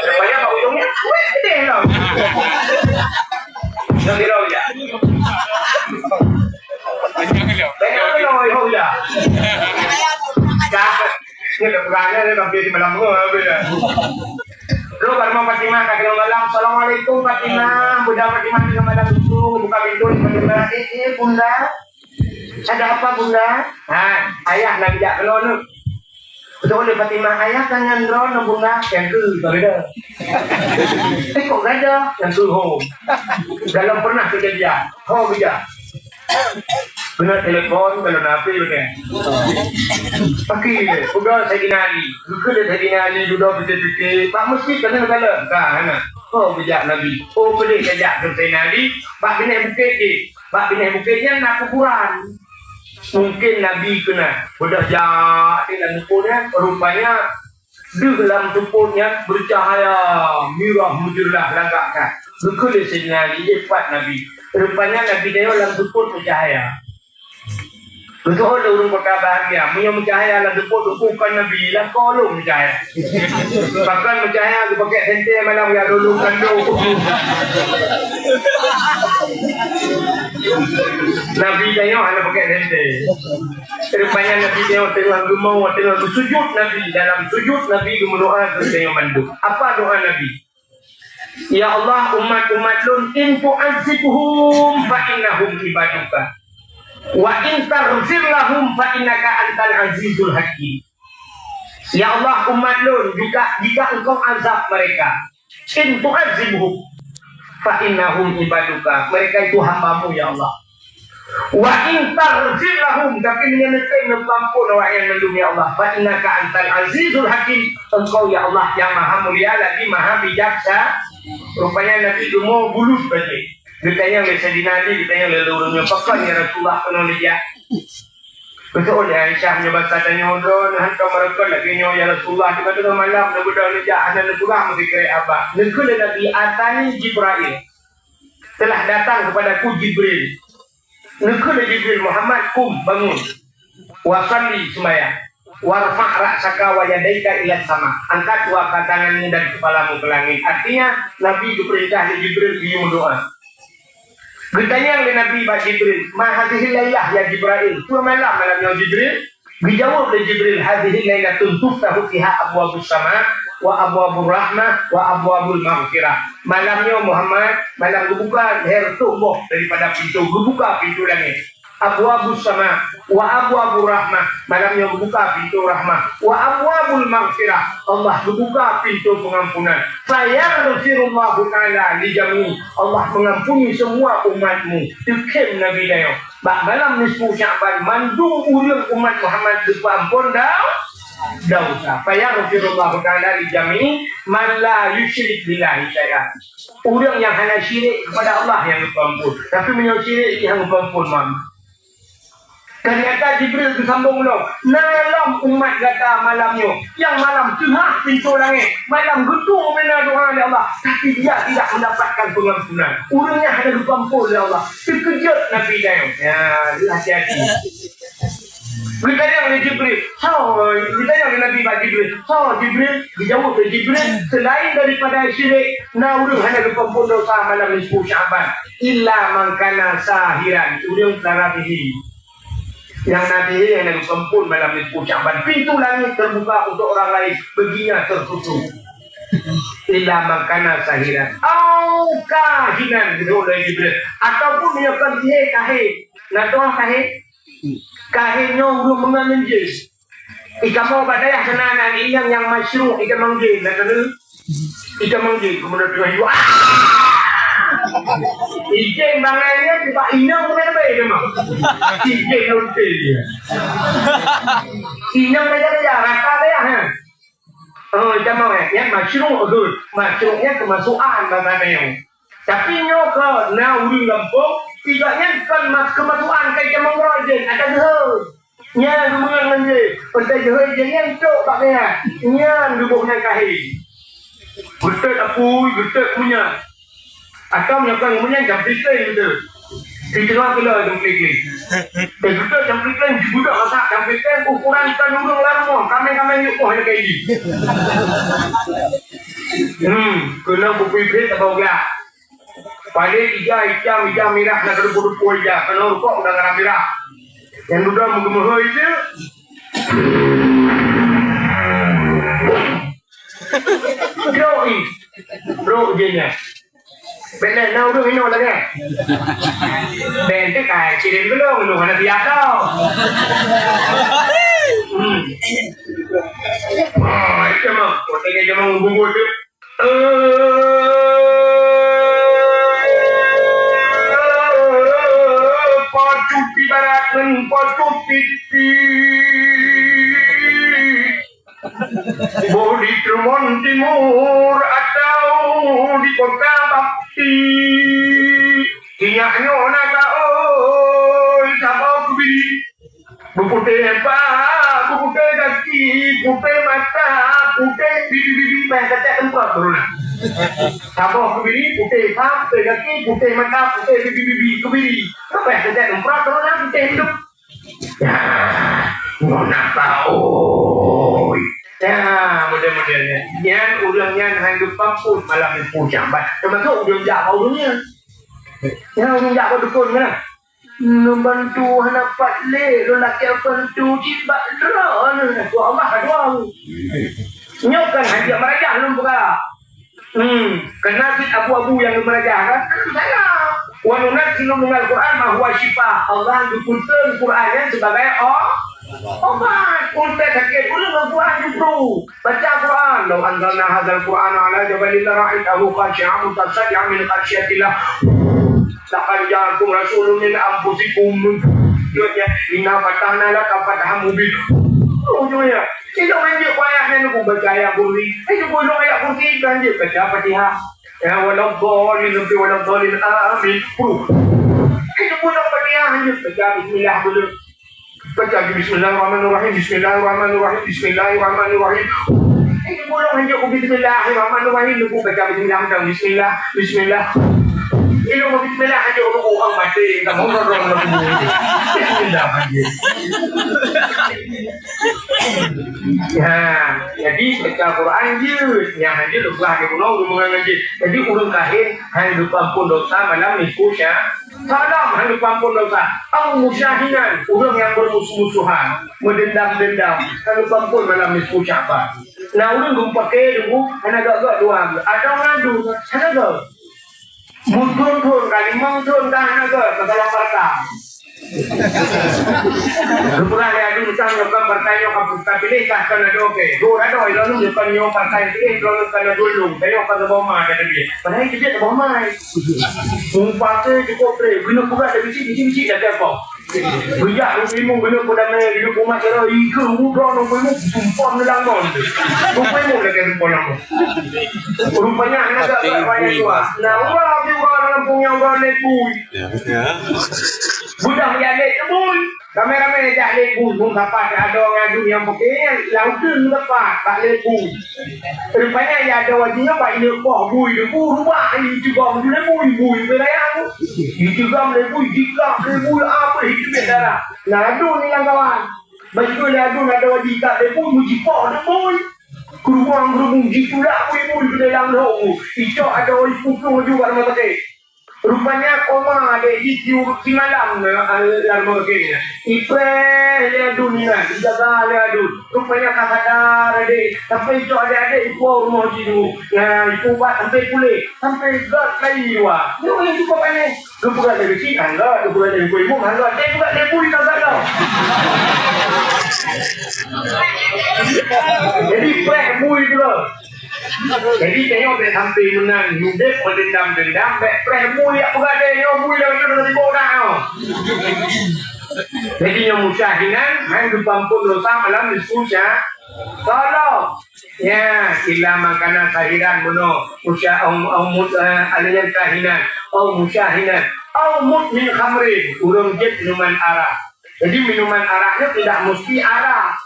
Rupanya bak ujong nyan wit gede lom. Dah kira ya. Banyak kena, ya, ya. Dah. Ni dah pegang ni, dah hampir di malam tu, habis dah. Terus baru Fatimah kat tengah malam, "Assalamualaikum, Fatimah." Budak Fatimah tengah malam tu buka pintu, tiba-tiba, "Eh, eh, Bunda. Ada apa, Bunda?" Ha, ayah nak bijak keluar tu. Betul oleh Fatimah, "Ayah tangan droe, Bunda." Yang tu, tak ada. Eh, kok gada? Yang tu, ho. Dalam pernah kejadian. Ho, bijak. Keuneuk telepon, kalau na H P beutôi. Paki, peugah Saidina Ali. Geukheun lé Saidina Ali dudoe pike-pike, bak meuseujid kalon-kalon. Ka, hana. Oh, geujak Nabi. Oh, peudeh kajak keu Saidina Ali, bak binéh bukét jih. Bak binéh bukét nyan na kuburan. Mungkin Nabi keunan. Beudôh jak di lam kuburan, rupanya deuh lam seupôt nyan beucahaya mirah meujeurlah lagak that. Geukheun lé Saidina Ali, "Pat Nabi?" Rupanya Nabi tanyoe lam seupôt meucahaya. Beutôi lé ureueng kota bahagia, meunyoe meucahaya lam seupôt, teungku kon Nabi, lakoe lôn meucahaya. Bahkan meucahaya geupakèk senter malam jak lôn kandong. Nabi tanyoe hana pakèk senter. Rupanya Nabi tanyoe teungoh geumoe, teungoh geusujut Nabi. Dalam sujut Nabi geumeudoa keu tanyoe mandum. Apa doa Nabi? "Ya Allah, umat-umat lôn, in tu'adzibhum fa innahum ibaduka. Wa in taghfir lahum fa innaka antal azizul hakim." Ya Allah, umat lôn, jika, jika Engkau azab mereka, in tu'adzibhum fa innahum ibaduka, mereka itu hamba-Mu, ya Allah. Wa in taghfir lahum, tapi meunyoe neutem neupeuampôn awaknyan mandum, ya Allah, fa innaka antal azizul hakim, Engkau, ya Allah, yang maha mulia lagi maha bijaksa-. Rupanya Nabi geumoe bulut bajèe. Geutanyong lé Saidina Ali, geutanyong lé ureueng nyoe, "Pakon, ya Rasulullah, keunoe neujak?" Beutôi lé Aisyah nyoe basa tanyoe droe, hantom meureukat lagée nyoe, "Ya Rasulullah, teungoh-teungoh malam neubeudôh neujak hana neupeugah meusikrek haba." Neukheun lé Nabi, "Atani Jibrail." "Telah datang kepadaku Jibril." Neukheun lé Jibril, "Muhammad, kum, bangun. Wa shalli, seumayang. Warfa' ra'saka wa yadaika ilas sama." Angkat dua ka tanganmu dan kepalamu ke langit. Artinya, Nabi geupeurintah lé Jibril geuyue meudoá. Geutanyong lé Nabi bak Jibril, "Ma hadzihil lailah ya Jibrail?" Peue malam, malam nyoe Jibril? Geujaweueb lé Jibril, "Hadzihil lailatun tuftahu fiha abwabus sama wa abwabur rahmah wa abwabul maghfirah." Malam nyoe Muhammad, malam geubuka lhèe reutôh boh daripada pintoe, geubuka pintoe langét. Abwabus sama wa abwabur rahmah, malam nyoe geubuka pintoe rahmah. Wa abwabul maghfirah, Allah geubuka pintoe peungampunan. Fayaghfirullahu ta'ala li jami', Allah mengampuni semua umatmu. Teukhém Nabi nyoe. Bak malam nisfu Sya'ban, mandum ureuëng umat Muhammad geupeuamphon dau-, dosa. Fayaghfirullahu ta'ala li jami'i man la yusyrik billahi syai'a. Ureuëng nyang hana syirik kepada Allah nyang geupeuamphon. Tapi meunyoe syirik, nyang geupeuamphon, Muhammad. Ternyata Jibril geusambong lom, "Na lom umat gata malam nyoe, nyang malam teuhah pintoe langét, malam geutueng meunan doa lé Allah, tapi dia tidak mendapatkan pengampunan." Ureuëng nyan hana geupeuamphon lé Allah. Teukeujot Nabi nyoe. Ya, hati-hati. Geutanyong lé Jibril, "Soe?" Geutanyong lé Nabi bak Jibril, "Soe Jibril?" Geujaweueb lé Jibril, "Selain daripada syirik, na ureuëng hana geupeuamphon dosa malam nisfu Sya'ban, illa man kana sahiran, ureuëng ka na sihé." Nyang na sihé hana geupeuamphon malam nisfu Sya'ban. Pintu langit terbuka untuk orang lain, bagi nyan tertutup. Illa man kana sahiran. Au kahinan, geujaweueb lé Jibril. Ataupun meunyoe kon sihé, kahé. Na tuah kahé? Kahé nyoe ureuëng meungan ngon jén. Ikamoe bak dayah keunan nyang inong nyang masyruq itamong jén, na keuneuk? Itamong jén, keumudian teungoh hidup. Ah! Ijén bangai nyan bak inong keunan leubeh teuma. Ijén lonte dia. Inong raja-raja, rata dayah, ha. Oh, itamong, eh. Nyan masyruq tu. Masyruq nyan keumasukan bak dayah. Tapi nyoe kon na ureuëng gampông, tiga nyan kon mas-, keumasukan kai itamong droe jén, ada geuhôi. Nyan geumeungon ngon jih, peuntée jeuhet jih nyan trok bak gaya. Nyan geuboh nyan kahé. Geutot apui, geutot munyak. Atau meunyoe kon munyak, camplikeng geutot. Di teungoh keulôi camplikeng. Dan geutot camplikeng, jibudak masak camplikeng, ukuran tan ureuëng lam rumoh, kameng-kameng yue poh lagée jih. Hmm, keunoe bukui brek atau gak. Paléng ija itam, ija mirah, na keudeupu-deupu ija. Keunoe rukok udah gara mirah. Nyang dudoe meugeumeuhôi teuh. Brok i. Brok je nyan. Bèk lé na ureuëng inoe lagée. Bèk teuh kai cirém geulong, geulong hana biasa. Hmm. Oh, itu mah. Kota ke jamang bubur tu. Eh, po cut ibarat ngon po cut piti. Boh di Treumon Timur atau di Kota Bakti. Ingat nyoe na ka, oi, saboh keubiet. Beuputéh pa, beuputéh gaki, putéh mata, putéh bibi-bibi, bah keucek teumpat droe nyan. Saboh keubiet, putéh pa, putéh gaki, putéh mata, putéh bibi-bibi, keubiet. Bah keucek teumpat droe nyan, putéh hidup. Ya, nyoe napa, oi? Ya, model-model nyan. Nyan ureuëng nyan hana geupeuamphon malam nyoe pucang ban. Teumasok ureuëng jak bak ureuëng nyan. Ya, ureuëng jak bak dukon nyan. Neubantu hana pat lé, lôn lakée bantu cit bak droeneuh, nyan keu Allah doang. Nyoe kan hanjeuet meurajah lôn peugah. Hmm, keunan cit abu-abu nyang lôn meurajah kan? Salah. Wa nunazzilu minal Qur'an ma huwa syifa. Allah geupeutrön Qur'an nyan sibagai o-, obat. Ulôn sakét, ulôn ngon Qur'an justru. Baca Quran, "Lau anzalna hadzal Qur'ana 'ala jabalin lara'aitahu khasyi'an mutasaddi'an min khasyatillah." "Laqad ja'akum rasulun min anfusikum." Ujungnya, "Inna fatahna laka fathan mubina." Ujungnya, tidak lanjut ayat yang aku baca ayat kursi. Itu pun ayat kursi, lanjut baca Fatihah. Ya, waladdallin, sampai waladdallin, amin. Itu pun Fatihah, lanjut baca Bismillah dulu. Baca lagi bismillahirrahmanirrahim, bismillahirrahmanirrahim, bismillahirrahmanirrahim. Ini bolong hanya bismillahirrahmanirrahim. Lu baca bismillah, bismillah, bismillah. Ini mau bismillah hanya, oh, mati. Kamu orang. Bismillah aja. Ya, jadi baca Quran je. Yang aja lupa di pulau, lu mengaji. Jadi urang kahin hanya lupa pun dosa malam minggu ya. Salam hana peuampôn dosa. Au musyahinan, ureuëng nyang beumusuh-musuhan, meudendam-dendam, hana peuampôn malam nisfu Sya'ban. Na ureuëng geupakè debu, hana gak-gak dua, ada ngadu, hana gak. Muthon-thon ka, limong thon ka, hana gak, masalah partai. Geupeugah lé adu, misal nyoe kan partai nyoe ka, ka piléh, ka, ka na doke. Dua na doe, lalu nyoe kan nyoe partai piléh, lalu ka na dua lôn, nyoe ka saboh ma, kata dia. Padahai dia saboh ma. Mupaké cukôp trép, keuneuk peugah dak bisi, bisi, bisi dak apa. Beujak rupaimu, keuneuk peudamé, keuneuk peumat cara, ikeu udon rupaimu, sumpah neulang mon. Rupaimu lagèe rupa lama. Rupanya aneuk dak payah tuah. Nah, uroe di uroe dalam punya uroe lé bui. Ya, ya. Budak jak lé bui. Ramé-ramé jak lé bui, mun sapat adoe ngon adu nyang peuké, lam uteuen sapat bak lé bui. Rupanya ya ada wajib nyoe bak ineuk poh bui debu, rubah i cugom lé bui, bui beuraya. I cugom lé bui, jikam lé bui, apa itu biasa darah. Nah, adu ni lam kawan. Baju lé adu ada wajib ikat lé bui, mujipoh lé bui. Keurubung-keurubung jitulak bui-bui keu dalam lhok. Icok ada wajib putong laju bak rumah sakit. Rupanya koma adék jih siuroe simalam na, eh, lam rumoh geuh nyan. Ipreh lé aduen nyan, ijaga lé aduen. Rupanya ka sadar adék, sampai icok adék-adék ipo rumoh jih dulu. Nah, ipubat sampai puléh, sampai gét lagi luwa. Nyoe nyang cukup aneh. Geupeugah lé geuchik, han gét, geupeugah lé geuibu, han gét. Adék peugah lé bui ka gét lom. Jadi, preh bui pula. Jadi, tanyoe bèk sampai meunan udép meudendam-dendam, bèk preh bui jak peugah lé nyoe bui dah, dah, dah, dah, dah, dah. Jadi, nyoe musyahinan, han geupeuampôn dosa malam nisfu Sya-, tolong. Ya, illa man kana sahiran bunoe. Musya-, au, au mut-, eh, alèh nyan kahinan, au musyahinan, au mudmin khamrin, ureueng jép minuman arak. Jadi, minuman arak nyoe tidak mesti arak.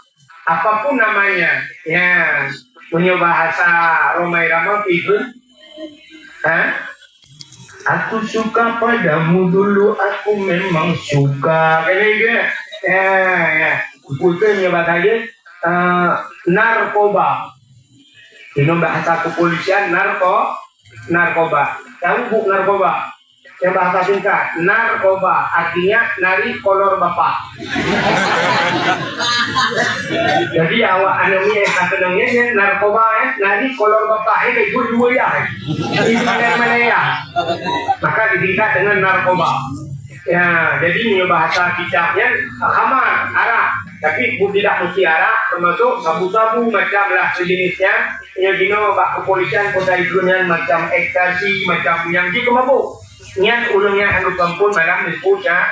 Apapun namanya, ya, meunyoe bahasa Romai Rama pi kheun, ha? Aku suka padamu dulu, aku memang suka. Kan gitu? Ya, ya. Betul nyoe bahasa dia, eh, narkoba. Dengan bahasa kepolisian, narko-, narkoba. Tahu bu narkoba? Yang bahasa singkat, narkoba, artinya narik kolor bapak. Jadi awak aneuk miet ka keunong nyan, nyan narkoba, eh, narik kolor bapak, eh, ikut dua ya, eh. Itu mana-mana ya. Maka disingkat dengan narkoba. Ya, jadi ini bahasa kitabnya, khamar, arak. Tapi bu-, tidak mesti arak, termasuk sabu-sabu macam lah sejenisnya. Yang dino bak kepolisian kota itu nyan macam ekstasi, macam yang jih mabuk. Nyan ureueng nyang hana peuampôn malam nisfu Sya-,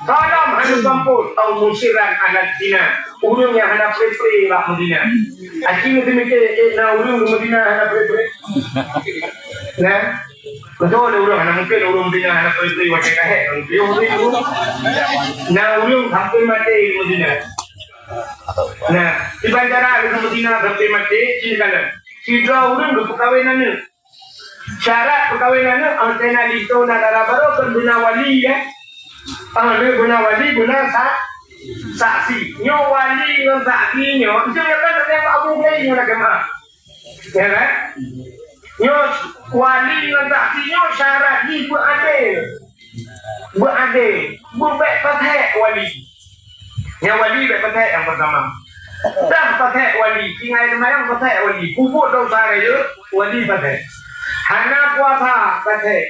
salam hana peuampôn, au musirran ala zina. Ureueng nyang hana pre-pre bak meuzina. Aci meuteumé, eh, na ureueng di Madinah hana pre-pre. Nah, beutôi ureueng hana mungkin ureueng Madinah hana pre-pre watèe kahèk. Na ureueng sampai maté di Madinah. Nah, di bandara di Madinah sampai maté, sini kanan. Sidroe ureueng geupeukawen aneuk. Syarat peukawen aneuk, antena lintô na dara barô kon beuna wali, ya. Ah, lé beuna wali, beuna sa-, saksi. Nyoe wali ngon saksi nyoe, itu ya kan ada Abu Ghai nyoe lagèe mah. Ya kan? Nyoe wali ngon saksi nyoe syarat jih beuadé. Beuadé, beubèk pasék wali. Nyang wali bèk pasék nyang peurtama. Dah pasék wali, tinggai seumayang pasék wali. Peubuet desya rayeuk, wali pasék. Hana puasa, pasék.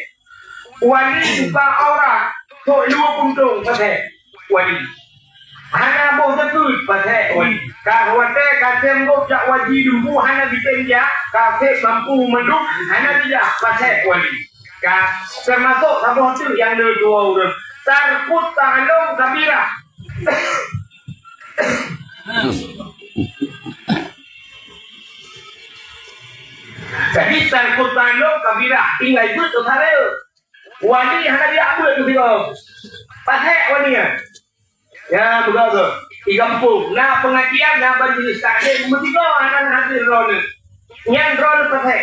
Wali buka aurat, sôk lua puntông, pasék wali. Hana boh teukeut, pasék wali. Ka watèe ka tem gob jak waji dumpu hana jitem jak, ka sép mampu meudum hana jijak, pasék wali. Ka teumasok saboh teuk nyang le dua ureueng. Tarkut ta'allum kabirah. Jadi tarkut ta'allum kabirah, tinggai beuet tu sare. Wali hana jijak beuet tu sira. Pasék wali nyan. Ya, beugöt-göt. Di gampông na pengajian, na ban jeuneuh taklim, meusigoe hana hadir droeneuh. Nyan droeneuh paséh.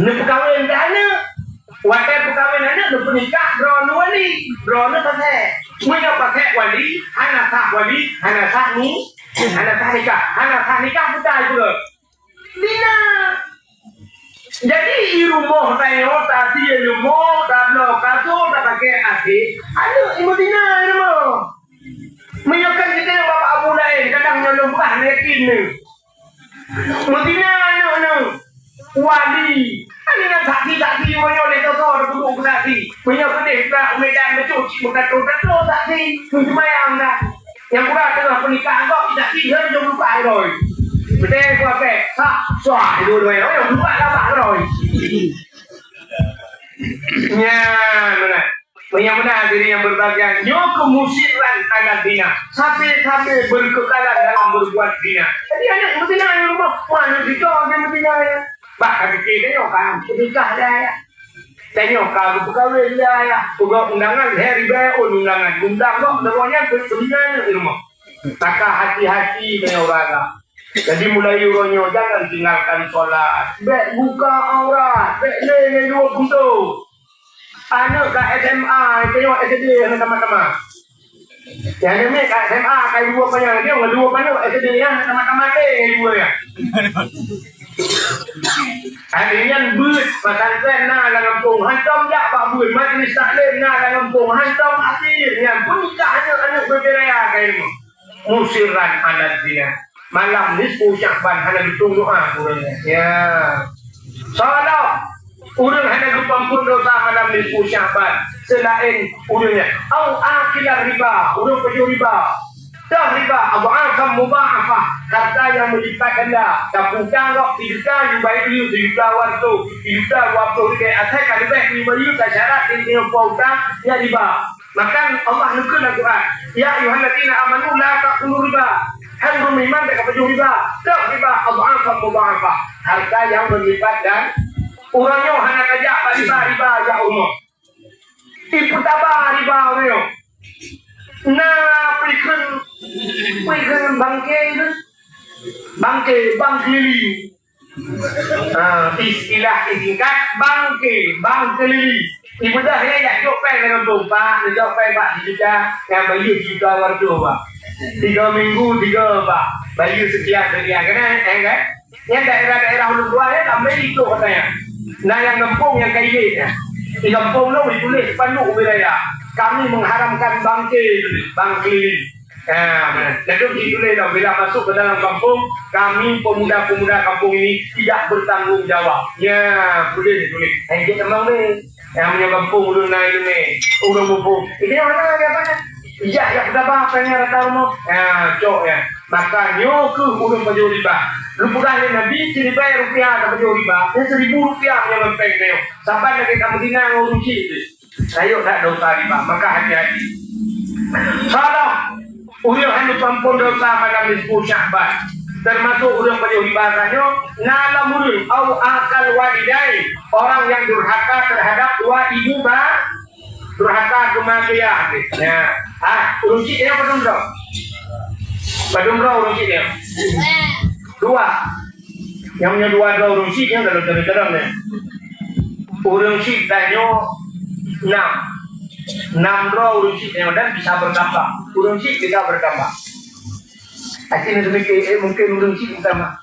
Neupeukawen keu aneuk. Watée peukawen aneuk, neupeunikah droeneuh wali, droeneuh paséh. Meunyoe paséh wali, hana sah wali, hana sah ni, hana sah nikah, hana sah nikah bukai peue? Zina. Jadi, i rumoh tanyoe, tasie leumo, tabloe kasô, tapakée até, aneuk i meuzina i rumoh. Meunyoe kan kita nyang bapak abu laén, kadang nyoe lôn peugah yakin nyoe. Meuzina aneuk nyoe. Wali. Aneuk nyan saksi-saksi, meunyoe lé toh-toh, tapeuduek keu saksi. Meunyoe keudeh, bak u Medan, bacut cit meukato-kato saksi. Meuseumayang dah. Nyang kurang teungoh peunikah gob, saksi lheueh jeuem lumpah droe. Beudée geuh abéh, sah, suah, dua-dua nyoe, lumpah labah droe. Nyan meunan. Meunyoe meunan, hadirin yang berbahagia, nyoe keuh musirran ala zina. Sabe-sabe berkekalan dalam berbuat zina. Jadi, aneuk meuzina di rumoh, mana kita orang meuzina ya? Bah, ka pike tanyoe ka peunikah dah ya. Tanyoe ka geupeukawen dah ya. Peugah undangan, lhée ribée ôn undangan. Undang gob, droe nyan peunikah di rumoh. Maka hati-hati tanyoe ureueng agam. Jadi, mulai uroe nyoe jangan tinggalkan solat. Bék buka aurat, bék lé ngon dua pintoe. Aneuk ka S M A, tanyoe S D hana tamat-tamat. Nyang nyoe ka S M A, ka dua panyang, dia ngon dua panyang S D nyan hana tamat-tamat lé ngon dua nyan. Akhé nyan beuet, pesantren na lam gampông, hantom jak bak beuet, majlis taklim na lam gampông, hantom akhé nyan peunikah aneuk-aneuk beubiraya ka ilmu. Musirran ala zina. Malam nisfu Sya'ban hana geutueng doa ureueng nyan. Ya. Salah. Ureueng hana geupeuampon dosa malam nisfu Sya'ban seulaén ureueng nyan. Au akilar riba, ureueng pajoh riba. Toh riba, adh'afan mudha'afah, harta nyang meulipat ganda. Tapeutang gob sijuta, jibayeue sijuta dua ratus, sijuta dua ploh ribèe, asai ka leubeh jibayeue, ka syarat di sinan utang, nyan riba. Maka Allah neukheun lam Quran, "Ya ayyuhalladzina amanu la ta'kulu riba." Hai ureueng meuiman, bék kapajoh riba. Toh riba, adh'afan mudha'afah, harta nyang meulipat ganda. Uroe nyoe hana tajak bak riba, riba jak rumoh. Ipeutaba riba uroe nyoe. Na peue kheun, peue kheun bangke nyan? Bangke, bank keliling. Ah, istilah singkat bangke, bank keliling. Ibeudôh nyan jak jok péng lam gampông, Pak, neujok péng, Pak, sijuta, nyan bayeue sijuta dua ratus, Pak. Tiga minggu, tiga, Pak. Bayeue sekian, sekian, keunan, eh, kan? Nyan daerah-daerah ulôn tuha nyan ramé itoh katanya. Na nyang gampông nyang ka ilét nyan. Di gampông lôn dituléh spanduk wilayah. Kami mengharamkan bangke, bank keliling. Ha, meunan. Ladôm jituléh lom, bila masuk ke dalam kampung, kami pemuda-pemuda kampung ini tidak bertanggung jawab. Nya, tuléh, tuléh. Hai, jeuet tamong deh. Nyang meunyoe gampông ulôn na ilée, ureueng muphom. Ini mana dia apa? Ijak jak peugah apa nyang rata rumoh? Ha, cok nyan. Maka nyoe keuh ureueng pajoh riba. Geupeugah lé Nabi, siribèe rupiah tapajoh riba, nyan seribu rupiah meunyoe ngon péng nyoe. Saban lagèe ka meuzina ngon ureueng chik teuh. Rayeuk that dosa riba, maka hati-hati. Salah, ureueng hana peuampon dosa malam nisfu Sya'ban. Teumasuk ureueng pajoh riba tanyoe, na lam ureueng, au akal walidai, orang yang durhaka terhadap dua ibu ba-, durhaka keu ma keu yah. Ya. Ah, ureueng chik nyoe padum droe? Padum droe ureueng chik nyoe? Dua. Nyang meunyoe dua droe ureueng chik nyan dalam cara-cara nyan. Ureueng chik tanyoe enam. Enam droe ureueng chik tanyoe dan bisa bertambah. Ureueng chik bisa bertambah. Aci na teumike, eh, mungkin ureueng chik utama.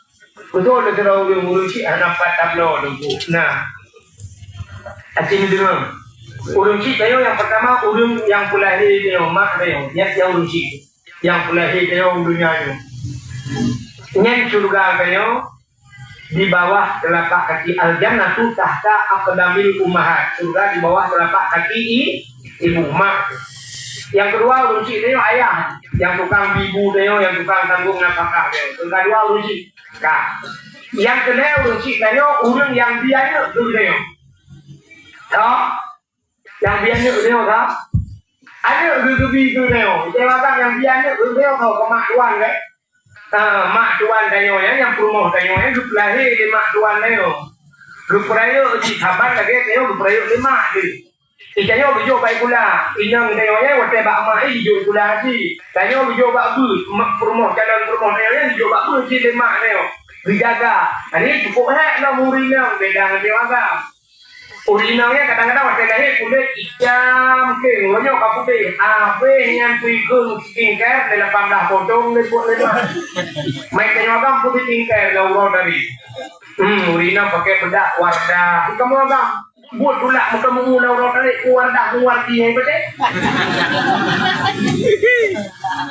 Beutôi lé sidroe ureueng, ureueng chik hana pat tabloe teungku. Nah. Aci na deungoe. Ureueng chik tanyoe nyang pertama, ureueng nyang peulahé tanyoe, mak tanyoe. Nyan nyang ureueng chik. Nyang peulahé tanyoe u donya nyoe. Nyan syeuruga tanyoe di bawah telapak kaki, al-jannatu tahta aqdamil ummahat. Syeuruga di bawah telapak kaki i-, ibu, mak. Nyang keudua, ureueng chik tanyoe ayah, nyang tukang bi bu tanyoe, nyang tukang tanggong nafakah tanyoe. Nyang keudua, ureueng chik. Ka. Nyang keulhèe, ureueng chik tanyoe, ureueng nyang bi aneuk keu tanyoe. Ka. Nyang bi aneuk tanyoe ka. Aneuk geu-, geubi keu tanyoe. Istilah nyang bi aneuk keu tanyoe ka, ka mak tuan, kan? Ah, mak tuan tanyoe nyan, nyang peurumoh tanyoe nyan, geupeulahé lé mak tuan tanyoe. Geupeurayeuk jih saban lagèe tanyoe geupeurayeuk lé mak jih. Di tanyoe geujok bak sikula, inong tanyoe nyan watèe bak mak jih geujok sikula cit. Tanyoe geujok bak beuet, mak peurumoh, calon peurumoh tanyoe nyan geujok bak beuet cit lé mak tanyoe. Geujaga. Nyan cukôp hék lom ureueng inong, beda ngon ureueng agam. Ureueng inong nyan kadang-kadang watèe lahé kulét itam keng, uroe nyoe ka putéh. Abéh nyan pih geukheun skincare lé lapan blah potong lé buet lé mak. Meunyo tanyoe agam putih skincare lé uroe tadi. Hmm, ureueng inong pakai beudak Wardah. Kamoe agam. Buet tulak meukamu lau rot tarék ku Wardah ku Wardi hai beudé.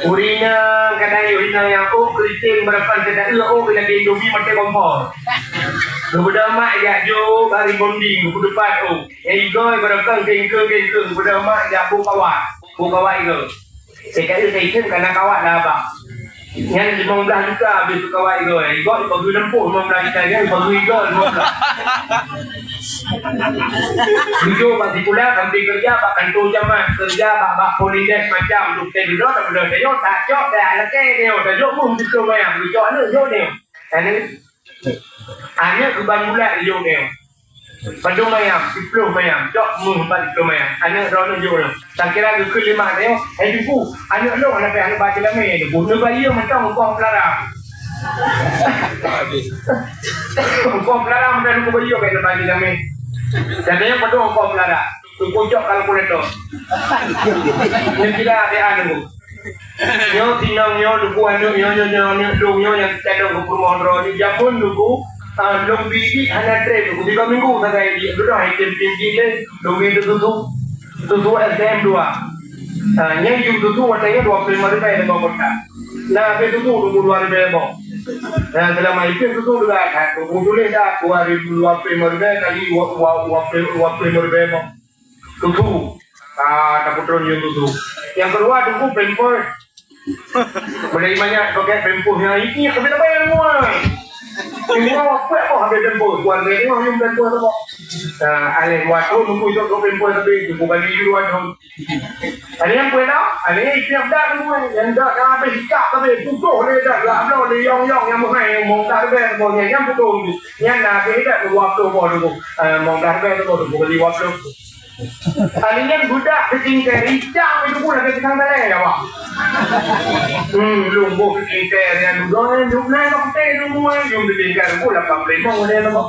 Ureueng inong kadang ureueng inong nyang ôk keriting beurapan keu taeu ôk lagèe Indomie maté kompor. Geubeudôh mak jak jok bak rebonding, geupeuteupat ôk. Nyang igôi beurapan kengkeung-kengkeung, geubeudôh mak jak bu kawat. Bu kawat igôi. Seukali saikheun kana kawat dah abang. Nyan limong blah juta habéh keu kawat igôi. Igôi ibageue lampôh limong blah juta, nyan ibageue igôi limong blah. Tujoh bak sikula, sampoe keureuja bak kantô camat, keureuja bak, bak Polindes macam, dukée dudoe, tak dudoe, tak cok, tak lakée, tak jok, meuh, jok, meuh, jok, aneuk, jok, aneuk. Aneuk Aneuk geuban bulat lé jok nyoe. Padum mayam, siplôh mayam, cok meuh ban siplôh mayam. Aneuk droeneuh jok nyoe. Takira geukheun lé mak nyoe, "Hai Teungku, aneuk lôn hana payah neuba ceulamé, Teungku. Neubayeue mantong ukoe peulara." Ukoe peulara mantong Teungku bayeue bèk neuba ceulamé. Dan nyoe padum ukoe peulara. Teungku cok kalkulator. Nyoe kira aneuk Teungku. Nyoe sinong nyoe Teungku aneuk nyoe, nyoe, nyoe aneuk lôn nyoe nyang teucalon keu peurumoh droe nyoe. Jameun Teungku, ah, lôn bi ié hana trép Teungku. Tiga minggu sagai ié. Dudoe hai tem-tem ié lé, lôn bi teususu. Susu S D M dua. Ah, nyan jeuem susu watèe nyan dua ploh lima ribèe limong kotak. Nah, habéh susu Teungku dua ribèe limong. Nah, seulama ié susu dua that. Teungku tuléh that dua ribu, dua ploh lima ribèe kali dua, dua, dua ploh, dua ploh lima ribèe limong. Susu. Ah, tapeutron nyoe susu. Nyang keudua Teungku pampers. Mulai banyak pakai pampers nyang ini, tapi tak payah semua. Semua apa kok habéh pampers. Keluarga ni orang pampers apa? Ah, alèh dua thôn Teungku itu pampers tapi Teungku bagi dua thôn. Ada yang pernah, ada yang itu yang dah semua. Yang dah, dah habéh sikap tapi putôh lé dah. Lah, belum lé yong-yong yang mahai, yang mau dah habéh, mau yang, yang putôh tu. Yang dah habéh dah dua puluh boh Teungku. Ah, mau dah habéh tu, Teungku bagi dua puluh. Kali nyan budak keucingkai rijang itu pun lagèe pisang balai, ya, Wak. Hmm, lôn boh keucingkai nyan, lôn, lôn, lôn, lôn, lôn, lôn, keucingkai pun lapan ploh limong model, Wak.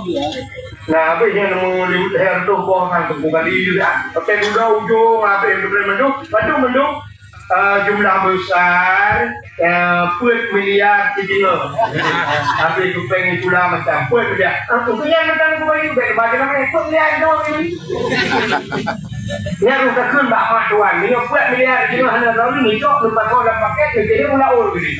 Nah, habéh nyan nemu lima ratus boh kan, Teungku kali juga. Tapi budak ujong, habéh tu boleh mandum, mandum, mandum. Eh, jumlah besar, eh, peuet miliar sidingoe. Habéh kupéng pula macam peuet miliar. Ah, untuk nyan macam aku bayu, bèk baca nama peuet miliar itu ini. Nyan ruh takheun bak mak tuan. Nyoe peuet miliar sidingoe hana tahu ni, cok, lupa kau dalam paket, ni jadi mula ul gini.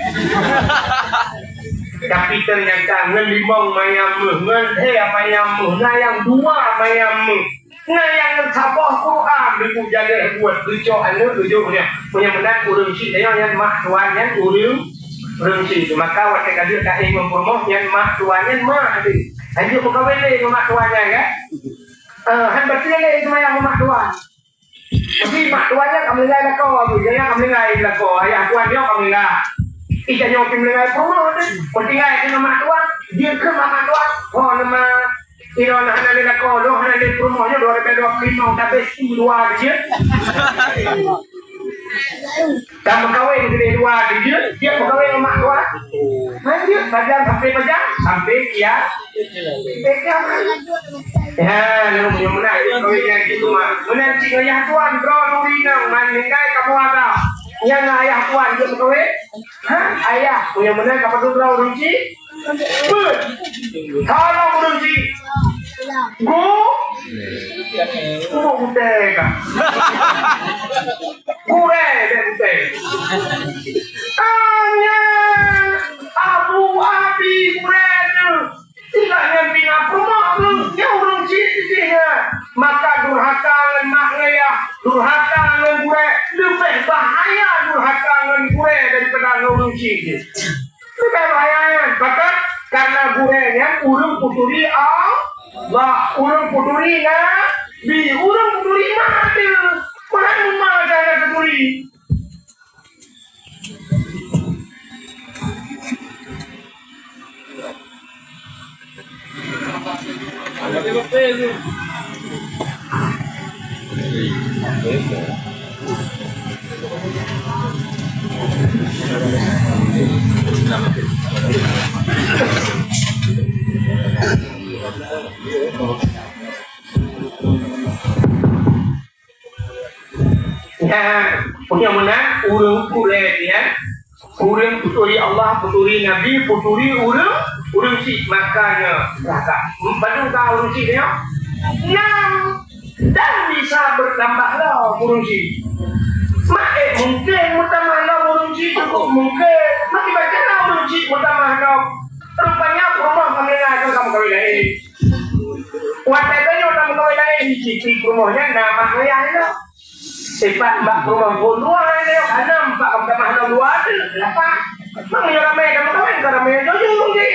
Tapi ternyata ngon limong mayam meuh, ngon lhèe mayam meuh, na nyang dua mayam meuh. Na nyang saboh Quran Teungku jaleh buet geucok aneuk geucok nyan. Meunyoe meunan ureueng chik nyoe nyan mak tuan nyan ureueng, ureueng chik. Maka watèe ka jeuet taéh ngon peurumoh nyan mak tuan nyan mak teuh. Hanjeuet meukawen lé ngon mak tuan nyan kan? Eh, han bateue lé seumayang ngon mak tuan. Tapi mak tuan nyan ka meuninggai lakoe, Abu. Nyan ka meuninggai lakoe. Ayah tuan nyoe ka meuninggai. Ih, tanyoe pih meuninggai peurumoh teuh. Peutinggai ngon mak tuan. Jeuet keu mak tuan. Ho nama Inoe hana lé lakoe, nyoe hana lé peurumoh, nyoe dua ribèe dua puluh lima, tapi si dua jeuet. Ka meukawen keu dua jeuet, jeuet meukawen ngon mak dua. Lanjut, pajan sampai pajan, sampai kia. Sampai kia. Ya, nyoe, nyoe meunan, kawin nyan gitu, Mak. Meunan cit ayah tuan, droe nuri nang, man ninggai kamoe agam. Nyang ayah tuan jeuet meukawen? Ha? Ayah, nyoe meunan ka padub droe ureueng chik? Beuh. Tolong ureueng chik. Gu? Gu gutèe ka. Gurèe deh gutèe. Tanya Abu Abi gurèe tu. Tidak nyan bina peurumoh tu. Nyan ureueng chik titih nyan. Maka durhaka ngon mak ngon ayah, durhaka ngon gurèe, leubeh bahaya durhaka ngon gurèe daripada ngon ureueng chik jih. Leubeh bahaya nyan, pakon? Karena gurèe nyan ureueng peuturi Allah, ureueng peuturi Nabi, ureueng peuturi mak teuh. Meuhan mak hana peuturi. Nyan, meunyoe meunan, ureuëng kulét nyan, ureuëng peuturi Allah, peuturi Nabi, peuturi ureuëng, ureuëng syiek, makanya neraka. Padum ka ureuëng syiek nyoe? Enam. Dan bisa bertambah lom ureuëng syiek. Mak, eh, mungkin meutamah lom ureuëng syiek, cukup mungkin. Mak, baca lah ureuëng syiek meutamah lom. Rupanya peurumoh kamoe ka meukawen laén. Watèe tanyoe tameukawen laén, cit peurumoh nyan na mak ayah nyoe. Sifat bak peurumoh pun dua nyoe, anam bak tamah lom dua ada, lapan. Meunyoe ramè tameukawen, ka ramè jujur nyoe.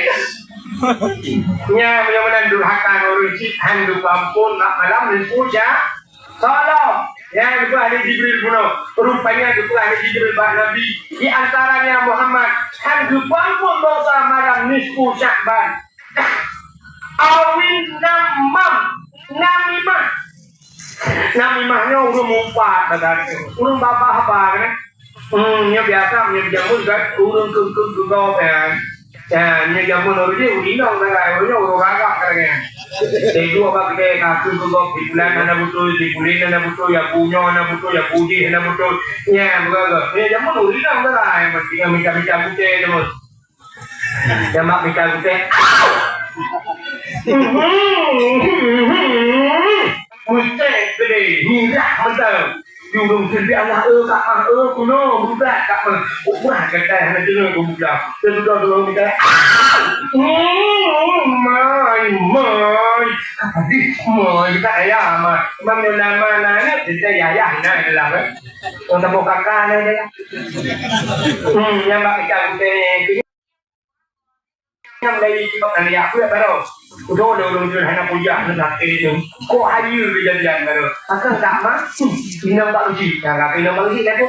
Nya, meunyoe meunan durhaka ngon ureuëng syiek, han geupeuampon bak malam nisfu Sya-, Salam. Nyan geupeugah lé Jibril bunoe. Rupanya geupeugah lé Jibril bak Nabi. Di antaranya Muhammad, han geupeuampon dosa malam nisfu Sya'ban. Awin namam, namimah. Namimah nyoe ureuëng meupat, ureuëng babah-babah, kan? Hmm, nyoe biasa, nyoe jameun kan, ureuëng keu-, keu-, keu gob, kan? Ya, nyoe jameun ureuëng jih, ureuëng inong sagai, ureuëng nyoe ureuëng ragak sagai. Teuduek bak keude ka keu gob, di bulan hana beutôi, di buleuen hana beutôi, ya bunoe hana beutôi, ya bujih hana beutôi. Nya, beugöt-göt. Nyoe jameun ureuëng inong sagai, meusti mita-mita gutèe jameun. Jameun mita gutèe. Gutèe geude, mirah mantong. Di ureuëng seubiet alah, eh, Kak Mah, eh, kuno, budak Kak Mah. Wah, gata hana deungoe keu budak. Teududoe-dudoe mita, ah! Hmm, mai, mai. Apa di? Mai, tak payah, mai. Memang nama nanya, kita yah, yah, nah, itulah, eh. Orang tepuk kakak, nah, dia. Hmm, yang bak kita, kita, Nyang dari Tibok Raya, peue baroe? Udah, udah, udah, udah, hana kuliah, hana sakit itu. Kok hayu kejadian baroe? Akan tak mah? Hmm, inong Pak Uji. Nah, kata inong Pak Uji, kan, tu?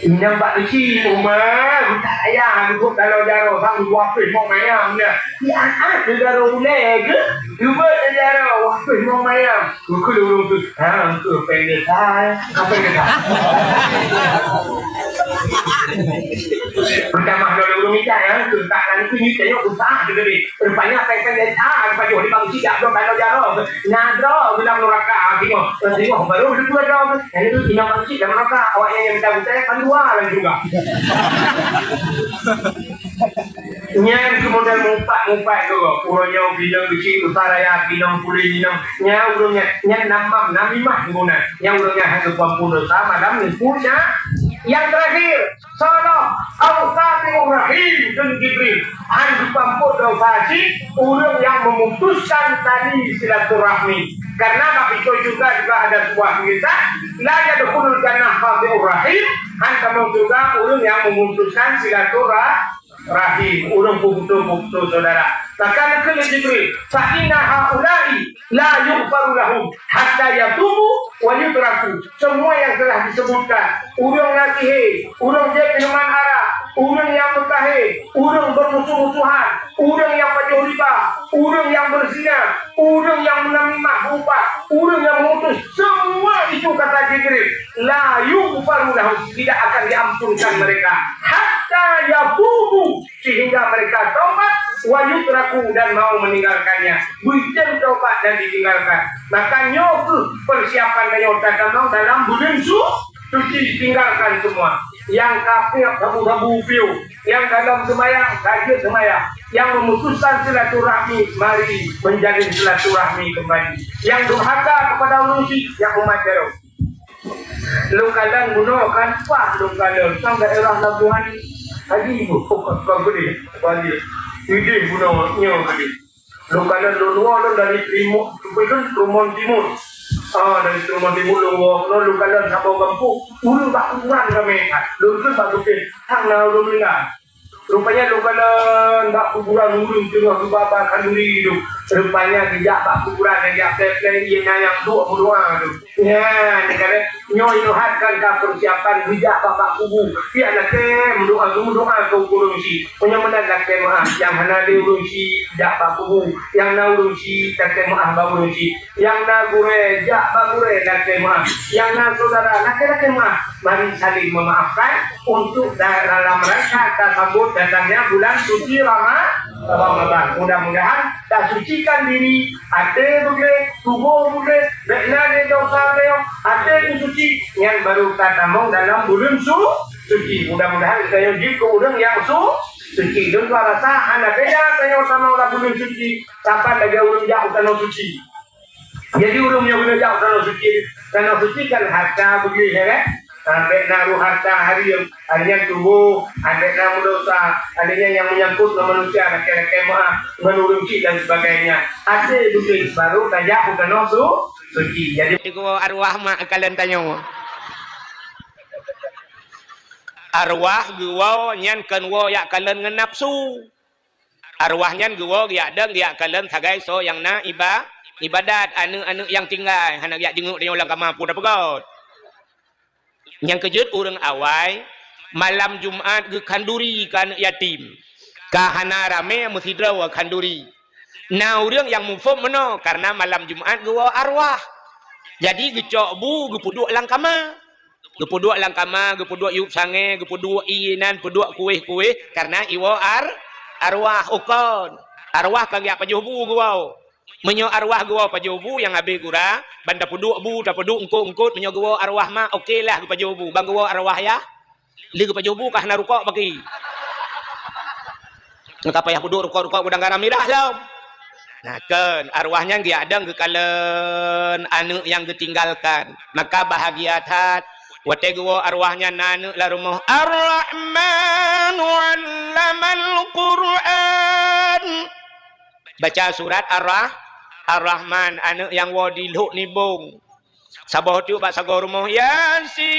Inong Pak Uji, Umar, tak payah, duduk dalam jarum, bang, dua puluh mau mayam, nah. Di atas, di dalam ulai ke? Cuba sejarah, wah, peuh, mong mayam. Buku dulu tu. Ha, tu pendek hai. Apa dia dah? Pertama kalau ureuëng mita, ya, tu tak kan itu ni tengok usah tu tadi. Rupanya pendek pendek ah, pajoh lima uji dah belum kalau jarum. Nadro bilang neraka tengok. Tengok baru dua dong. Yang itu tinggal uji dalam neraka. Awaknya yang minta utai kan dua lagi juga. Nyan keumudian meupat-meupat tu, uroe nyoe bineung keuchik, usa raya bineung puléh inong. Nyan ureuëng nyan, nyan namam, namimah guna. Nyan ureuëng nyan hana geupeuampôn desya malam nisfu Sya-, yang terakhir, salah, au qati'ur rahim, kheun Jibril, hana geupeuampôn desya cit ureuëng nyang memutuskan tali silaturahmi. Karena bak pintoe syeuruga juga ada sebuah kisah, la yadkhulul jannah qati'ur rahim, hana tamong syeuruga ureuëng nyang memutuskan silaturah-, rahim, ureuëng peuputoh-peuputoh syedara. Maka geukheun lé Jibril, "Fa inna haula'i la yughfaru lahum hatta yatubu wa yutraku." Semua yang telah disebutkan, ureuëng na sihé, ureuëng jép minuman arak, ureuëng nyang meutahé, ureuëng bermusuh-musuhan, ureuëng nyang pajoh riba, ureuëng nyang berzina, ureuëng nyang meunamimah, meuupat, ureuëng nyang meumutus, semua itu kata Jibril, la yughfaru lahum, tidak akan diampunkan mereka. Hatta yatubu, sehingga mereka taubat, wa yutraku, dan mau meninggalkannya. Beutem taubat dan ditinggalkan. Maka nyoe keuh persiapan tanyoe tatamong dalam buleuen su-, suci, tinggalkan semua. Nyang kafir sabu-sabu piôh, nyang dalam seumayang, lanjut seumayang. Nyang memutuskan silaturahmi, mari menjalin silaturahmi kembali. Nyang durhaka kepada ureuëng chik, nyang umat jaroe. Lôn kalon bunoe kan, paih lôn kalon sang daerah Labuhan Haji bu, bukan, bukan Gede, Bali. Idéh bunoe nyoe Gede. Lôn kalon lôn woe lôn dari Trimo-, Trumon Timur. Ah, dari Trumon Timur lôn woe, lôn, lôn kalon saboh gampông. Ureuëng bak kuburan ramé that. Lôn kheun bak gupin, hana ureuëng meuninggai. Rupanya lôn kalon bak kuburan ureuëng teungoh geubaba khanduri tu. Rupanya geujak bak kuburan nyang jak pleng-pleng, ié na nyang duek meudoa tu. Nyan, nyoe Yohan kan ka peusiapan geujak bak, bak kubu. Piak lakée meudoá, meudoá keu ureuëng chik. Meunyoe meunan lakée meuáh, nyang hana lé ureuëng chik jak bak kubu. Nyang na ureuëng chik lakée meuáh bak ureuëng chik. Nyang na gurée jak bak gurée lakée meuáh. Nyang na syedara lakée-lakée meuáh. Mari saling memaafkan untuk da-, dalam rangka tasambot datangnya bulan suci Rama-, Ramadan. Mudah-mudahan tasucikan diri, até beugléh, tuboh beugléh, bék na lé dosa tanyoe, até suci, nyan baru tatamong dalam buleuen su-, suci. Mudah-mudahan tanyoe jeuet keu ureuëng nyang su-, suci. Lôn rasa hana beda tanyoe tamong lam buleuen suci, saban lagée ureuëng jak u tanoh suci. Jadi ureuëng nyang geuneuk jak u tanoh suci, tanoh suci kan harta beugléh, ya kan? Ha, bék na rôh harta hareuem, akhirnya tuboh, bék na meudosa, akhirnya nyang menyangkut ngon manusia, lakée-lakée meuáh, ngon ureuëng chik dan sebagainya. Até beugléh baru tajak u tanoh su-, suci. Jadi geuwoe arwah mak kalon tanyoe. Arwah geuwoe nyan kon woe jak kalon ngon nafsu. Arwah nyan geuwoe geujak dong, geujak kalon sagai soe nyang na iba-, ibadat, aneuëk-aneuëk nyang tinggai, hana geujak jenguk tanyoe lam kama peue tapeugét. Nyang keujeuet ureuëng awai, malam Jumat geukhanduri keu aneuëk yatim. Ka hana ramé meusidroe khanduri. Na ureuëng nyang muphom meunoe, kareuna malam Jumat geuwoe arwah. Jadi geucok bu geupeuduek lam kama. Geupeuduek lam kama, geupeuduek yup sangée, geupeuduek ié nan, peuduek kuéh-kuéh, kareuna iwoe ar-, arwah u kon. Arwah ka geujak pajoh bu geuwoe. Meunyoe arwah geuwoe pajoh bu nyang habéh gura, ban tapeuduek bu, tapeuduek eungkot-eungkot, meunyoe geuwoe arwah mak, oke lah geupajoh bu, ban geuwoe arwah yah. Lé geupajoh bu ka hana rukok bagi. Ka payah peuduek rukok-rukok gudang garam mirah lom. Nah, kon, arwah nyan geujak dong geukalon aneuëk nyang geutinggalkan. Maka bahagia that watée geuwoe arwah nyan na aneuëk lam rumoh. Ar-Rahmanu 'allamal Qur'an. Baca surat Ar-Rah-, Ar-Rahman, aneuëk nyang woe dilhok nibong. Saboh teuk bak sagoe rumoh, Yasin,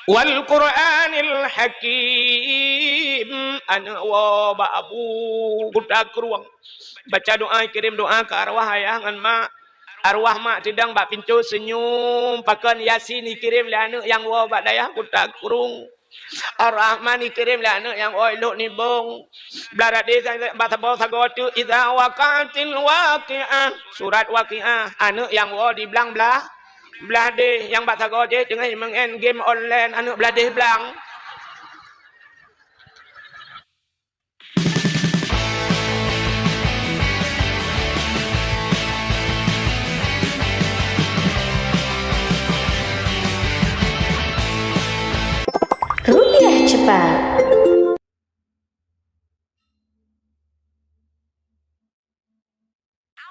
wal Qur'anil Hakim. Aneuëk woe bak Abu Kuta Krueng. Baca doá, kirém doá keu arwah ayah ngon mak. Arwah mak teudong bak pintoe seunyum, pakon Yasin jikirém lé aneuëk nyang woe bak dayah Kuta Krueng. Ar-Rahman jikirém lé aneuëk nyang woe lhok nibong. Blah radeh bak saboh sagoe teuk, Idza waqa'atil waqi'ah. Surat Waqiah, aneuëk nyang woe di blang blah, blah deh. Nyang bak sagoe jih teungoh meu'en game online, aneuëk blah deh blang. Rupiah cepat.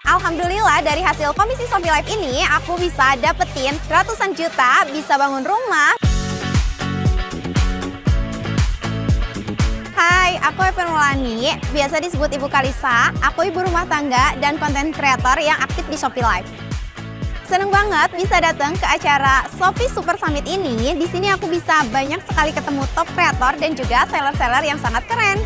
Alhamdulillah, dari hasil komisi Shopee Live ini, aku bisa dapetin ratusan juta, bisa bangun rumah. Hai, aku Evan Maulani, biasa disebut Ibu Kalisa. Aku ibu rumah tangga dan konten kreator yang aktif di Shopee Live. Seneng banget bisa datang ke acara Shopee Super Summit ini. Di sini aku bisa banyak sekali ketemu top kreator dan juga seller-seller yang sangat keren.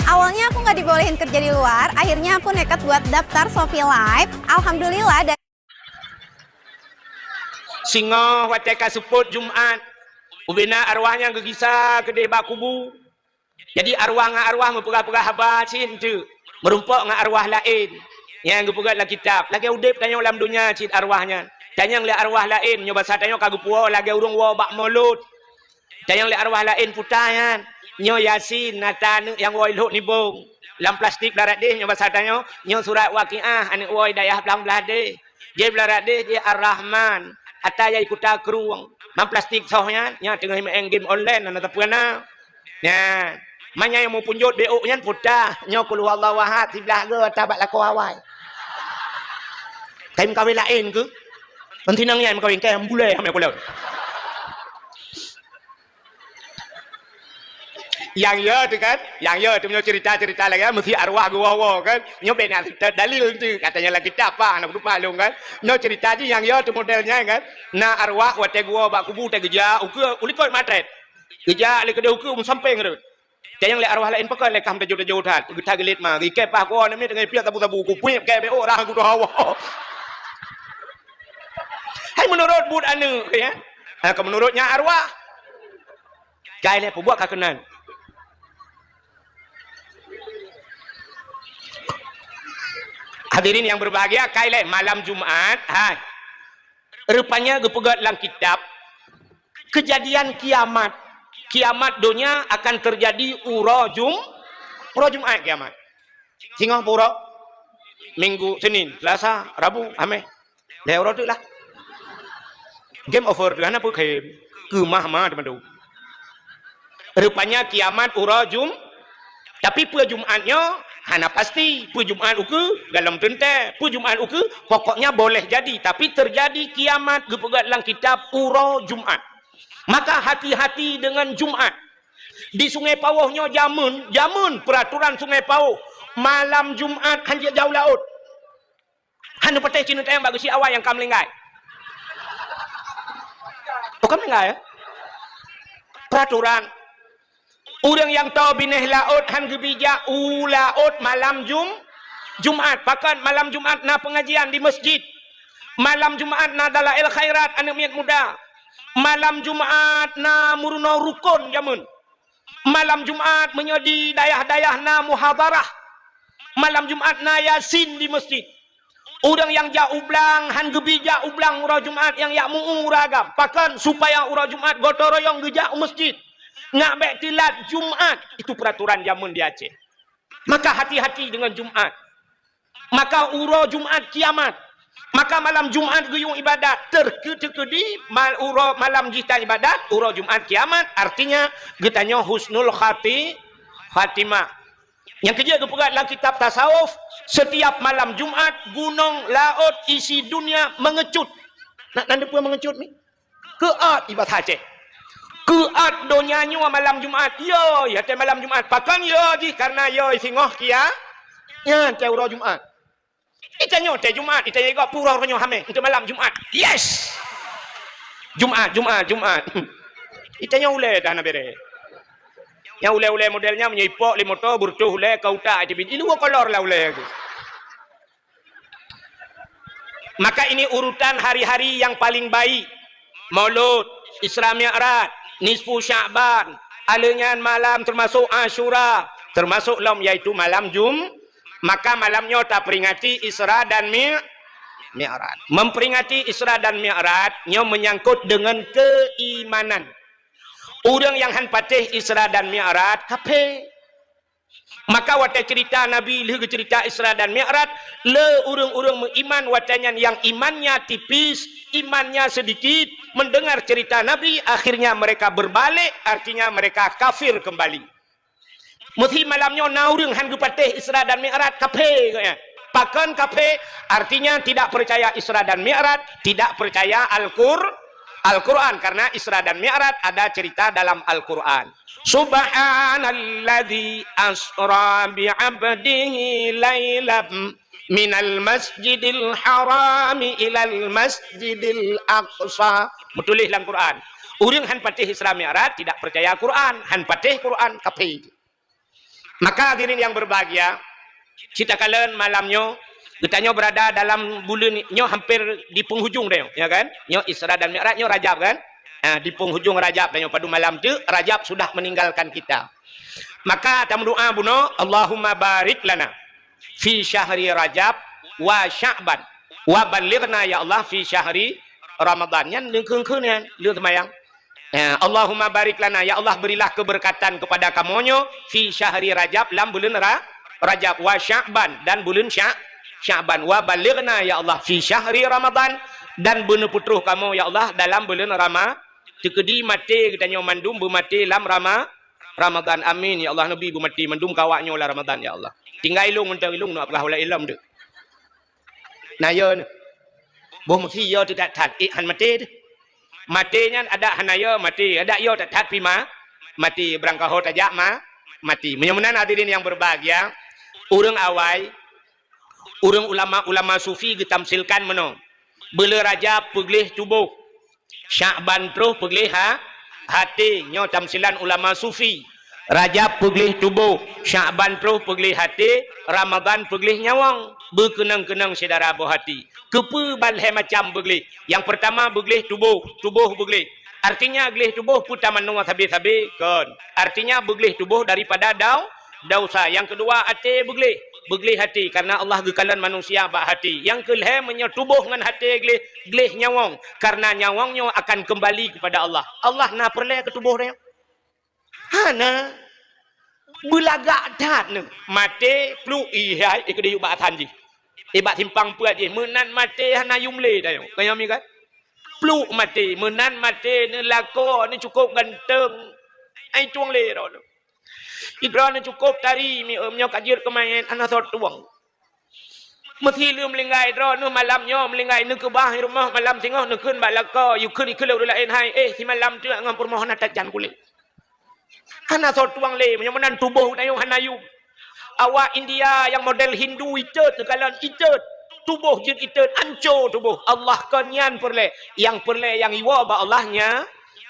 Awalnya aku nggak dibolehin kerja di luar, akhirnya aku nekat buat daftar Shopee Live. Alhamdulillah, da- Singoh watée ka seupôt Jumat, ubena arwah nyang geugisa keudeh bak kubu. Jadi arwah ngon arwah meupeugah-peugah haba cit teuk, meurumpok ngon arwah laén. Nyang geupeugah lam kitab, lagée udeb tanyoe lam donya cit arwah nyan. Tanyong lé arwah laén, nyoe basa tanyoe ka geupuwoe lagée ureuëng woe bak mulod. Tanyong lé arwah laén puta nyan, nyoe Yasin, ata aneuëk nyang woe lhok nibong. Lam plastik blah radeh, nyoe basa tanyoe, nyoe surat Waqiah, aneuëk woe dayah blang blah deh. Jih blah radeh, jih Ar-Rahman, ata yai Kuta Krueng. Lam plastik soh nyan, nyan teungoh meu'en game online, hana tapeue na. Nyan, manyai meupunjot B O nyan puta, nyoe Qul Huwallahu Ahad, siblah goe ata bak lakoe awai. Kai meukawen laén keuh? Ngon sinang nyan meukawen, kai bulée hana kulon. Nyang yo teuh kan, nyang yo teuh meunyoe cerita-cerita lagée nyan, meusti arwah geuwoe-woe kan. Nyoe bèk na dalil teuh, katanya lam kitab apa, hana kuteupah lôn kan. Nyoe cerita jih nyang yo teuh model nyan kan. Na arwah watée geuwoe bak kubu teuh geujak ukeue u likot matrét. Geujak lé keudeh ukeue meusampéng rot. Tanyong lé arwah laén, pakon lé kah meutajô-tajô that, geutha geulet ma, gikée paih koe aneuk miet ngon piep sabu-sabu, kupiep kée beu rah kutoh hawa. Hai meunurot buet aneuk, ya. Ha, ka meunurot nyan arwah. Kai lé peubuet ka keunan. Hadirin yang berbahagia, kai lé malam Jumat, hai. Rupanya geupeugah lam kitab, kejadian kiamat. Kiamat donya akan terjadi uroe Jum-, uroe Jumat kiamat. Singoh pue uroe? Minggu, Senin, Selasa, Rabu, Hameh. Lhée uroe teuk lah. Game over tu, hana peue game. Keumah-mah teuma tu. Rupanya kiamat uroe Jum-, tapi peue Jumat nyoe hana pasti. Peue Jumat ukeue galom teuntée, peue Jumat ukeue, pokoknya boleh jadi, tapi terjadi kiamat geupeugah lam kitab uroe Jumat. Maka hati-hati dengan Jumat. Di Sungai Pawoh nyoe jameun, jameun peraturan Sungai Pawoh, malam Jumat hanjeuet jauh laôt. Hana patéh cit neutanyong bak geuchik awai nyang ka meuninggai. Oh, ka meuninggai, ya? Peraturan. Ureuëng nyang toe binéh laôt han geubi jak u laôt malam Jum-, Jumat. Pakon malam Jumat na pengajian di masjid. Malam Jumat na dalail khairat aneuk miet muda. Malam Jumat na meurunoe rukon jameun. Malam Jumat meunyoe di dayah-dayah na muhadharah. Malam Jumat na Yasin di masjid. Ureuëng nyang jak u blang han geubi jak u blang uroe Jumat, nyang jak meu-ueh uroe agam. Pakon? Supaya uroe Jumat gotong royong geujak u masjid. Ngat bék teulat Jumat. Itu peraturan jameun di Aceh. Maka hati-hati dengan Jumat. Maka uroe Jumat kiamat. Maka malam Jumat geuyue ibadat. Terkeu-, terkeudi mal-, uroe malam jih tan ibadat, uroe Jumat kiamat, artinya geutanyoe husnul khati-, khatimah. Nyang keujeuet geupeugah lam kitab tasawuf, setiap malam Jumat gunong laôt isi dunia mengecut. Nak nan dipeue mengecut ni? Keuat ibadah Aceh. Keuat donya nyoe malam Jumat. Yo, ya tée malam Jumat. Pakon yo jih? Karena yo singoh kia. Nyan tée uroe Jumat. Itanyoe tée Jumat, itanyoe igoe pura uroe nyoe Hameh untuk malam Jumat. Yes. Jumat, Jumat, Jumat. Itanyoe ulée dah na bere. Nyang ulée-ulée modelnya meunyoe ipok lé moto beureutoh ulée ka utak itu bit. Ilu kolor lah ulée tu. Maka ini urutan hari-hari yang paling baik. Maulud, Isra Mi'raj, nisfu Sya'ban, aleuh nyan malam termasuk Asyura, termasuk lom yaitu malam Jum-, maka malam nyoe taperingati Isra dan Mi-, Mi'raj. Memperingati Isra dan Mi'raj nyoe menyangkut dengan keimanan. Ureuëng nyang han patéh Isra dan Mi'raj, kafé. Maka watée cerita Nabi lheueh geucerita Isra dan Mi'raj, le ureuëng-ureuëng meuiman watée nyan nyang imannya tipis, imannya sedikit, mendengar cerita Nabi, akhirnya mereka berbalik, artinya mereka kafir kembali. Meusi malam nyoe na ureuëng han geupatéh Isra dan Mi'raj, kafé geuhnyan. Pakon kafé? Artinya tidak percaya Isra dan Mi'raj, tidak percaya Al-Qur-, Al-Quran, karena Isra dan Mi'raj ada cerita dalam Al-Quran. Subhanalladzi asra bi 'abdihi lailam minal masjidil harami ilal masjidil aqsa. Meutuléh lam Quran. Ureuëng han patéh Isra Mi'raj tidak percaya Quran, han patéh Quran, kafé. Maka hadirin yang berbahagia, cit takalon malam nyoe, geutanyoe berada dalam buleuen nyoe hampir di penghujung dah nyoe, ya kan? Nyoe Isra dan Mi'raj nyoe Rajab kan? Ha, di penghujung Rajab dah nyoe, padub malam tu Rajab sudah meninggalkan kita. Maka tameudoa bunoe, Allahumma barik lana fi syahri Rajab wa Sya'ban wa ballighna ya Allah fi syahri Ramadan. Nyan leungkheun-leungkheun nyan, leueng seumayang. Ya, Allahumma barik lana, ya Allah berilah keberkatan kepada kamoe nyoe fi syahri Rajab, lam buleuen Ra-, Rajab, wa Sya'ban, dan buleuen Sya-, Sya'ban, wa ballighna ya Allah fi syahri Ramadan, dan beuneupeutroh kamoe ya Allah dalam buleuen Rama-, teukeudi maté geutanyoe mandum beumaté lam Rama-, Ramadan. Amin ya Allah, neubi beumaté mandum keu awak nyoe lam Ramadan ya Allah. Tinggai ilong, mantong ilong, nak peugah ulée ilom tu. Na yo nyoe. Boh meusi yo teuh that-that, ék han maté teuh. Maté nyan adak hana yo maté, adak yo that-that pih ma-, maté, beurangkaho tajak ma-, maté. Meunyoe meunan hadirin yang berbahagia, ureuëng awai, ureuëng ulama-ulama sufi geutamsilkan meunoe. Buleuen Rajab peugleh tuboh, Sya'ban troh peugleh ha-, até, nyoe tamsilan ulama sufi. Rajab peugleh tuboh, Syakban troh peugleh até, Ramadhan peugleh nyawöng. Beukeunong-keunong syedara boh até. Keupeue ban lhèe macam beugleh? Nyang peurtama beugleh tuboh, tuboh beugleh. Artinya gleh tuboh peue tamanoe sabe-sabe? Kon. Artinya beugleh tuboh daripada dau-, dosa. Nyang keudua até beugleh. Beugleh até kareuna Allah geukalon manusia bak até. Nyang keulhèe meunyoe tuboh ngon até gleh, gleh nyawöng. Kareuna nyawöng nyoe akan keumbali keupada Allah. Allah na peureulèe keu tuboh nyoe? Hana. Beulagak that neuh. Maté, pluek, ih, hai, eh, keudéh bak asan jih. Eh, bak simpang peuet jih. Meunan maté hana yum lé tanyoe. Ka nyan mi kan? Pluek maté. Meunan maté neuh lakoe neuh cukôp ganteng. Ai tueng lé droeneuh. Ih, droeneuh cukôp tari mi, eh, meunyoe ka jeuet keu manyét hana soe tueng. Meusileuem meuninggai droeneuh malam nyoe, meuninggai neukeubah i rumoh malam singoh neukheun bak lakoe, yue kheun ikheun lé ureueng laén hai, eh, simalam teuk ngon peurumoh na tajan kulét. Hana soe tueng lé, meunyoe meunan tuboh tanyoe hana yum. Awak India nyang model Hindu itot neukalon itot, tuboh jeuet itot, anco tuboh. Allah kon nyan peureulèe, nyang peureulèe nyang iwoe bak Allah nya,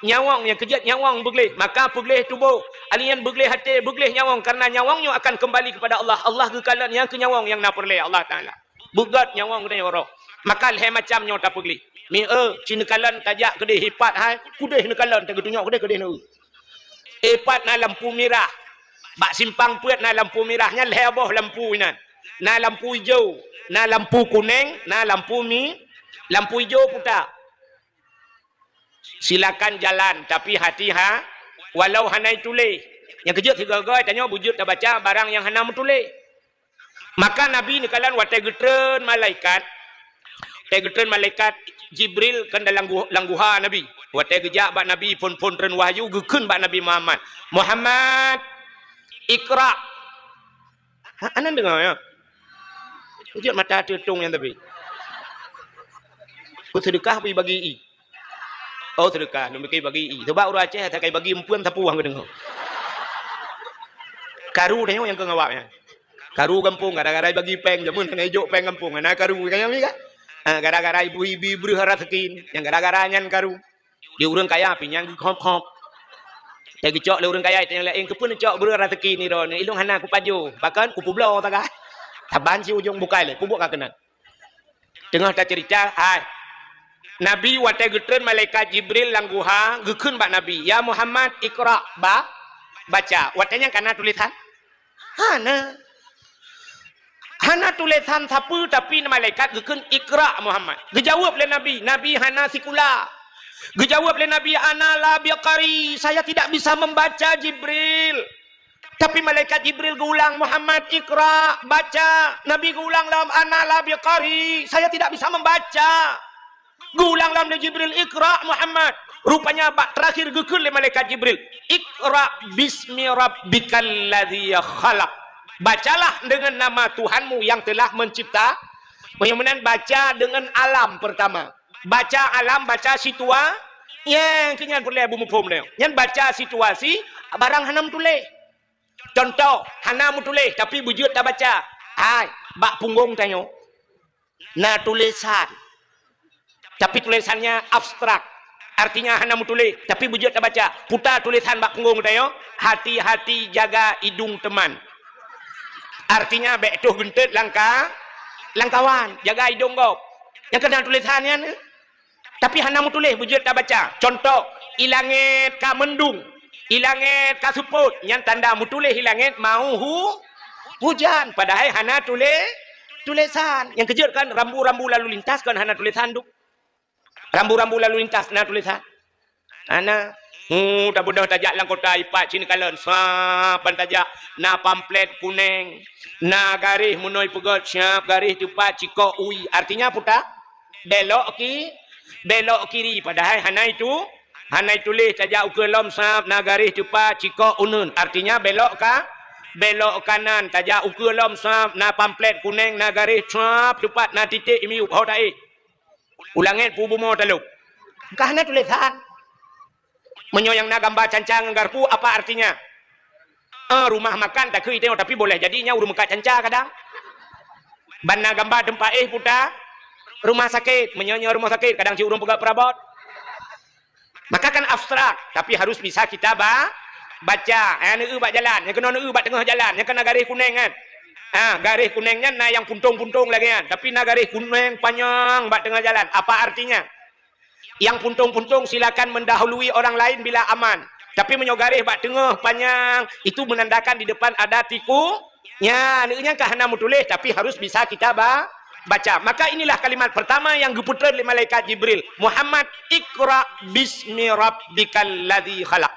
nyawöng nyang keujeuet nyawöng beugleh, maka peugleh tuboh. Alèh nyan beugleh até, beugleh nyawöng, kareuna nyawöng nyoe akan keumbali keupada Allah. Allah geukalon nyang keu nyawöng nyang na peureulèe Allah Taala. Beugöt nyawöng geutanyoe roh. Maka lhèe macam nyoe tapeugleh. Mi eu, ci neukalon tajak keudéh ipat hai, keudéh neukalon tageutunyok keudéh, keudéh neu. Ipat na lampu mirah. Bak simpang peuet na lampu mirah, nyan lhèe boh lampu inan. Na lampu ijo, na lampu kunèng, na lampu mi, lampu ijo puta. Silakan jalan, tapi hati ha, walau hana ituléh. Nyang keujeuet sigoe-goe tanyoe beujeuet tabaca barang nyang hana meutuléh. Maka Nabi neukalon watèe geutreun malaikat, watèe geutreun malaikat Jibril kan dalam gu-, lam guha Nabi. Watèe geujak bak Nabi phon-phon treun wahyu geukheun bak Nabi Muhammad, "Muhammad, iqra." Ha, aneuk deungö ya? Kujak mata teutong nyan tapi. Ku seudeukah bagi-bagi i. Oh, seudeukah, nyoe meuke bagi i. Sebab ureueng Aceh, asai kai bagi eumpeuen sapeue ureueng geudeungoe. Karu tanyoe nyang keu ngawak nyan. Karu gampông, gara-gara bagi péng, jameun hana ijok péng gampông, hana karu, kan nyan kan? Ha, gara-gara ibu-ibu breuh raseuki, nyang gara-gara nyan karu. Di ureueng kaya pih nyang geukhop-khop. Tageucok lé ureueng kaya, tanyong laén, "Keupeue neucok breuh raseuki nyoe droeneuh? Ilôn hana kupajoh, bahkan kupeubloe sagai." Saban si ujong bukai lé, peubuet ka keunan. Teungoh taceurita, hai. Nabi watèe geutreun malaikat Jibril lam guha, geukheun bak Nabi, "Ya Muhammad, iqra, ba-, baca." Watèe nyan ka na tulésan? Hana. Hana tulésan sapeue, tapi malaikat geukheun, "Iqra, Muhammad." Geujaweueb lé Nabi, Nabi hana sikula. Geujaweueb lé Nabi, "Ana la biqari, saya tidak bisa membaca, Jibril." Tapi malaikat Jibril geuulang, "Muhammad, iqra, baca." Nabi geuulang lom, "Ana la biqari, saya tidak bisa membaca." Geuulang lom lé Jibril, "Iqra, Muhammad." Rupanya bak teurakhir geukheun lé malaikat Jibril, "Iqra bismi rabbikal ladzi khalaq." Bacalah dengan nama Tuhanmu yang telah mencipta. Meunyoe meunan baca dengan alam pertama. Baca alam, baca situa-, nyang keu nyan peureulèe beumuphom lé. Nyan baca situasi, barang hana meutuléh. Contoh, hana meutuléh, tapi beujeuet tabaca. Hai, bak punggong tanyoe na tulésan. Tapi tulésannya abstrak. Artinya hana meutuléh, tapi beujeuet tabaca. Puta tulésan bak punggong tanyoe, "Hati-hati jaga idung teman." Artinya, bèk toh geunteut langka-, lam kawan, jaga idung gob. Nyang keunan tulésan nyan, eh? Tapi hana meutuléh, beujeuet tabaca. Contoh, i langét ka meundung, i langét ka seupôt, nyan tanda meutuléh i langét mau hu-, hujan. Padahai hana tulé-, tulésan. Nyang keujeuet kan rambu-rambu lalu lintas kan hana tulésan dum. Rambu-rambu lalu lintas na tulésan? Hana. Hu, tabeudôh tajak lam kota ipat ci neukalon, sap ban tajak, na pamflet kunèng, na garéh meunoe peugöt, siap garéh teupat cikok ui. Artinya puta, belok ki-, belok kiri. Padahai hana itu, hana ituléh tajak ukeue lom sap, na garéh teupat cikok uneun. Artinya belok ka, belok kanan, tajak ukeue lom sap, na pamflet kunèng, na garéh sap teupat, na titék i miyueb ho taéh. U langét pu bumoe talop. Ka hana tulésan. Meunyoe nyang na gamba canca ngon garpu, apa artinya? Eh, rumah makan takheun itanyoe, tapi boleh jadi nyan ureueng meukat canca kadang. Ban na gamba teumpat éh puta rumah sakét. Meunyoe nyoe rumah sakét, kadang cit ureueng peugah peurabot. Maka kan abstrak, tapi harus bisa kita ba-, Baca, eh, neueu bak jalan, nyang keunoe neueu bak teungoh jalan, nyang keunoe garéh kuneng kan. Ah, garéh kuneng nyan na nyang puntông-puntông lagèe nyan, tapi na garéh kuneng panyang bak teungoh jalan. Apa artinya? Yang puntông-puntông silakan mendahului orang lain bila aman. Tapi meunyoe garéh bak teungoh panyang, itu menandakan di depan ada tiku. Nyan, neueu nyan ka hana meutuléh, tapi harus bisa kita ba-, baca. Maka inilah kalimat pertama yang geupeutrön lé malaikat Jibril, "Muhammad, iqra bismi rabbikal ladzi khalaq."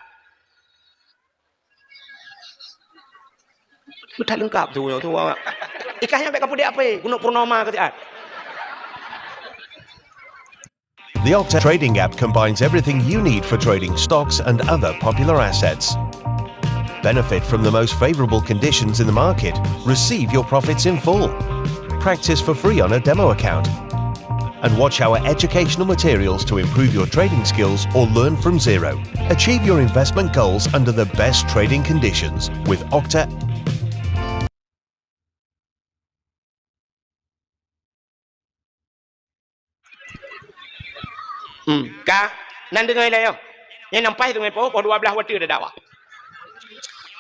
Beuthat leungkap tu, tu, tu. Ikah nyan bèk kapeudeh apé, gunok purnama keu siat. The Octa trading app combines everything you need for trading stocks and other popular assets. Benefit from the most favorable conditions in the market. Receive your profits in full. Practice for free on a demo account. And watch our educational materials to improve your trading skills or learn from zero. Achieve your investment goals under the best trading conditions with Octa. Hmm, ka nan deungoe lé nyoe. Nyan nampai teungoh poh, poh dua blaih watèe dakwah.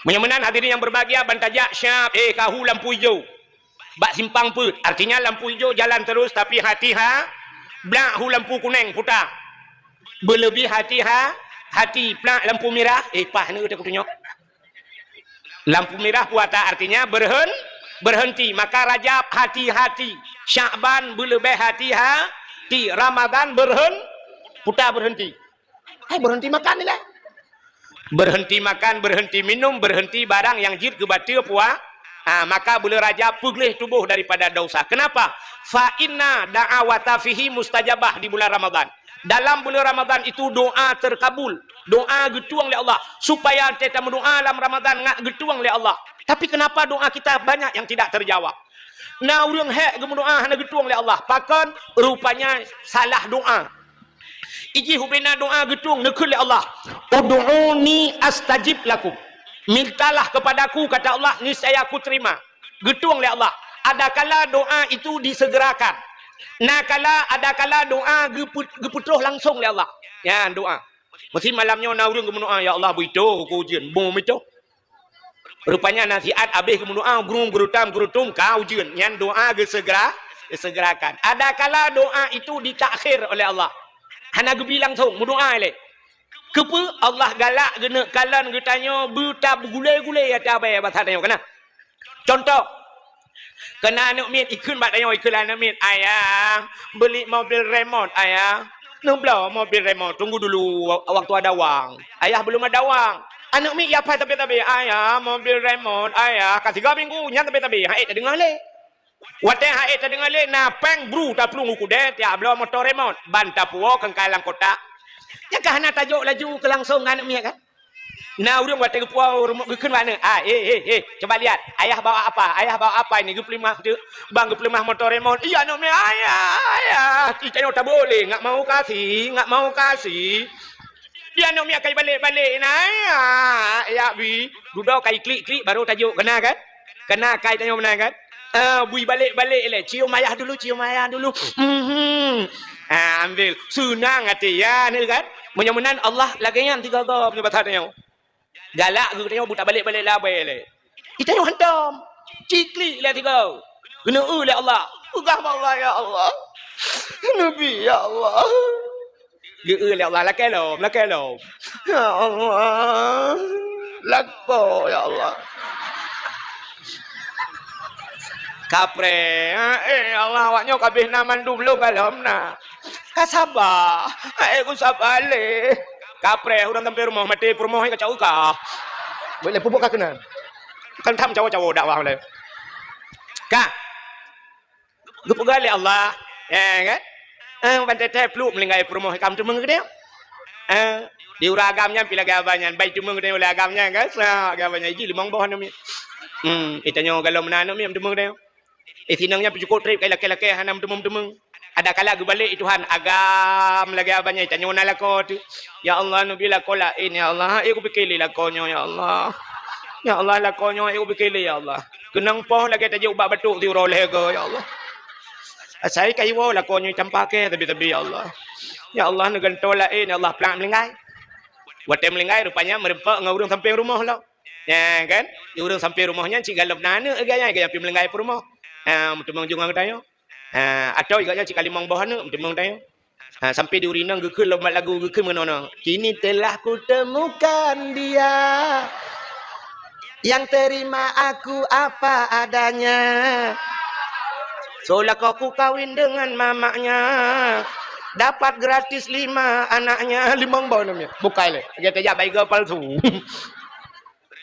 Meunyoe meunan hadirin yang berbahagia, ban tajak siap, eh, ka hu lampu ijo. Bak simpang peuet, artinya lampu ijo jalan terus, tapi hati-ha-, blak hu lampu kuneng puta. Beuleubeh hati-ha-, hati, plak lampu mirah, eh, paih neueu teuka kutunyok. Lampu mirah puta artinya berhen-, berhenti. Maka Rajab hati-hati, Syakban beuleubeh hati-hati, Ramadan berhen-, puta berhenti. Hai, berhenti makan ni lah. Berhenti makan, berhenti minum, berhenti barang nyang jeuet keu bateue pua-, ah, maka buleuen Rajab peugleh tuboh daripada dosa. Kenapa? Fa inna da'awata fihi mustajabah di bulan Ramadan. Dalam buleuen Ramadan itu doa terkabul, doa geutueng lé Allah. Supaya teuka meudoa lam Ramadan ngat geutueng lé Allah. Tapi kenapa doa kita banyak yang tidak terjawab? Na ureueng hék geumeudoa hana geutueng lé Allah. Pakon? Rupanya salah doa. Ijih ubena doa geutueng neukheun lé Allah, "Ud'uni astajib lakum." Mintalah kepadaku, kata Allah, niscaya aku terima. Geutueng lé Allah. Adakala doa itu disegerakan. Nakala, adakala doa geupeu-, geupeutroh langsong lé Allah. Nyan doa. Meusi malam nyoe na ureueng geumeudoa, "Ya Allah, beuitoe keu ujeuen." Beuitoe. Rupanya nasihat habéh geumeudoa, gurung, gurutam, gurutum, ka ujeuen. Nyan doa geusegera-, geusegerakan. Adakala doa itu ditakhir oleh Allah. Hana geubi langsong, meudoa ilée. Keupeue? Allah galak geuneuk kalon geutanyoe beuta beugulée-gulée ata bée basa tanyoe, kana? Contoh, Keunan aneuk miet ikheun bak tanyoe, ikheun lé aneuk miet, "Ayah, beli mobil remot, Ayah." "Neubloe mobil remot, tunggu dulu, wa-, waktu ada wang." Ayah belum ada wang. Aneuk miet ya pai tabe-tabe, "Ayah, mobil remot, Ayah." Ka tiga minggu, nyan tabe-tabe, ha'ék tadeungoe lé. Watée ha'ék tadeungoe lé, na péng bru taplueng u keudè, tiak bloe moto remot. Ban tapuwoe keukai lam kotak. Nyan ka hana tajok laju keu langsong ngon aneuk miet kan? Na ureuëng watée geupuwoe rumoh geukheun bak aneuk, "Ah, eh, eh, eh, coba lihat, ayah bawa apa? Ayah bawa apa ini?" Geupeuleumah teuk, bang geupeuleumah motor remot. Iya, aneuk miet, "Ayah, ayah, kita nyoe taboleh, nggak mau kasih, nggak mau kasih." Dia aneuk miet kai balek-balek, "Nah, ayah, ya bi." Dudoe kai klik-klik baru tajok, kena kan? Kena kai tanyoe meunan kan? Ah, bui balek-balek lé. Cium ayah dulu, cium ayah dulu. Mhm. Ah, ambil. Seunang até ya, ni kan? Meunyoe meunan Allah lagée nyan tiga go meunyoe basa tanyoe. Galak geutanyoe buta balek-balek labai lé. Itanyoe hantom. Ciklik lé tiga. Geuneu lé Allah. Peugah bak Allah, "Ya Allah. Neubi, ya Allah." Geu lé Allah, lakée lom, lakée lom. Ya Allah, lakoe, ya Allah. Kapreh, eh, ya Allah, awak nyoe ka abéh na mandum lôn golom na. Ka saba, eh, ku saba lé. Kapreh, ureuëng sampai rumoh, maté peurumoh, eh, kacau ka. Boleh pupuk ka keunan. Kan tham cawo-cawo dakwah lé. Ka. Geupeugah lé Allah, eh, kan? Eh, ban teutai pluek meulinggai peurumoh ikam teumeung keudeh. Eh, di ureuëng agam nyan pih lagée abang nyan, bai teumeung keudeh ulée agam nyan, kan? Sa, lagée abang nyan, ji limong boh aneuk miet. Hmm, itanyoe galom meunan aneuk miet teumeung keudeh. Eh, sinong nyan peucukôp trép kai lakée-lakée hana meuteumong-teumong. Ada kala geubalek Tuhan, agam lagée abang nyan, itanyoe na lakoe teuh. Ya Allah, neubi lakoe laén, ya Allah. Eh, kupike lé lakoe nyoe, ya Allah. Ya Allah, lakoe nyoe, eh, kupike lé, ya Allah. Keunong poh lagée tajok bak batok siuroe lhée goe, ya Allah. Asai ka iwoe lakoe nyoe campa kée tabi-tabi, ya Allah. Ya Allah, neugantoe laén, ya Allah, plak meulinggai. Watée meulinggai rupanya meureumpok ngon ureuëng sampéng rumoh lom. Ya kan? Di ureuëng sampéng rumoh nyan cit galom na aneuëk gaya, gaya pi meulinggai peurumoh. Ha, meuteumong jungong tanyoe. Ha, atau juga nyan cit ka limong boh aneuëk meuteumong tanyoe. Ha, sampai di ureuëng inong geukheun lom bak lagu geukheun meunono. Kini telah kutemukan dia yang terima aku apa adanya. Seolah kau ku kawin dengan mamaknya. Dapat gratis lima anaknya, limong boh namanya. Bukai lé. Dia tajak baiga palsu.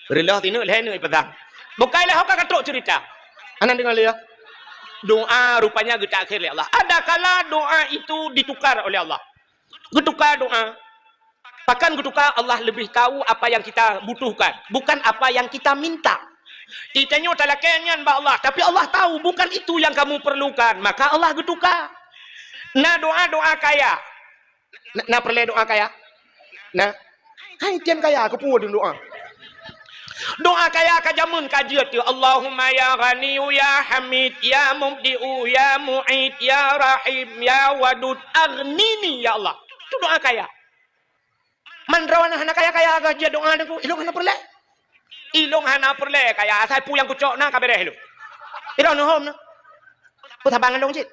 Reuloh tinuk lhée neuk ipasang. Bukai lé ho ka katrok cerita. Anak dengar lé ya. Doa rupanya geutakhir lé Allah. Ada kala doa itu ditukar oleh Allah. Geutukar doa. Bahkan geutukar, Allah lebih tahu apa yang kita butuhkan, bukan apa yang kita minta. Itanyoe talakée nyan bak Allah, tapi Allah tahu bukan itu yang kamu perlukan, maka Allah geutukar. Na doa-doa kaya. Na, na peureulée doa kaya? Na. Hai tem kaya keupeue doa. Doa kaya ka jameun ka jeuet tu. Allahumma ya Ghaniyu ya Hamid ya Mubdi'u ya Mu'id ya Rahim ya Wadud aghnini ya Allah. Itu doa kaya. Man droeneuh hana kaya-kaya ka jeuet doa deungon ilong hana peureulée. Ilong hana peureulée kaya, asai peue nyang kucok na ka beres ilong. Ilong neuhom na. Peue sabang ilong cit?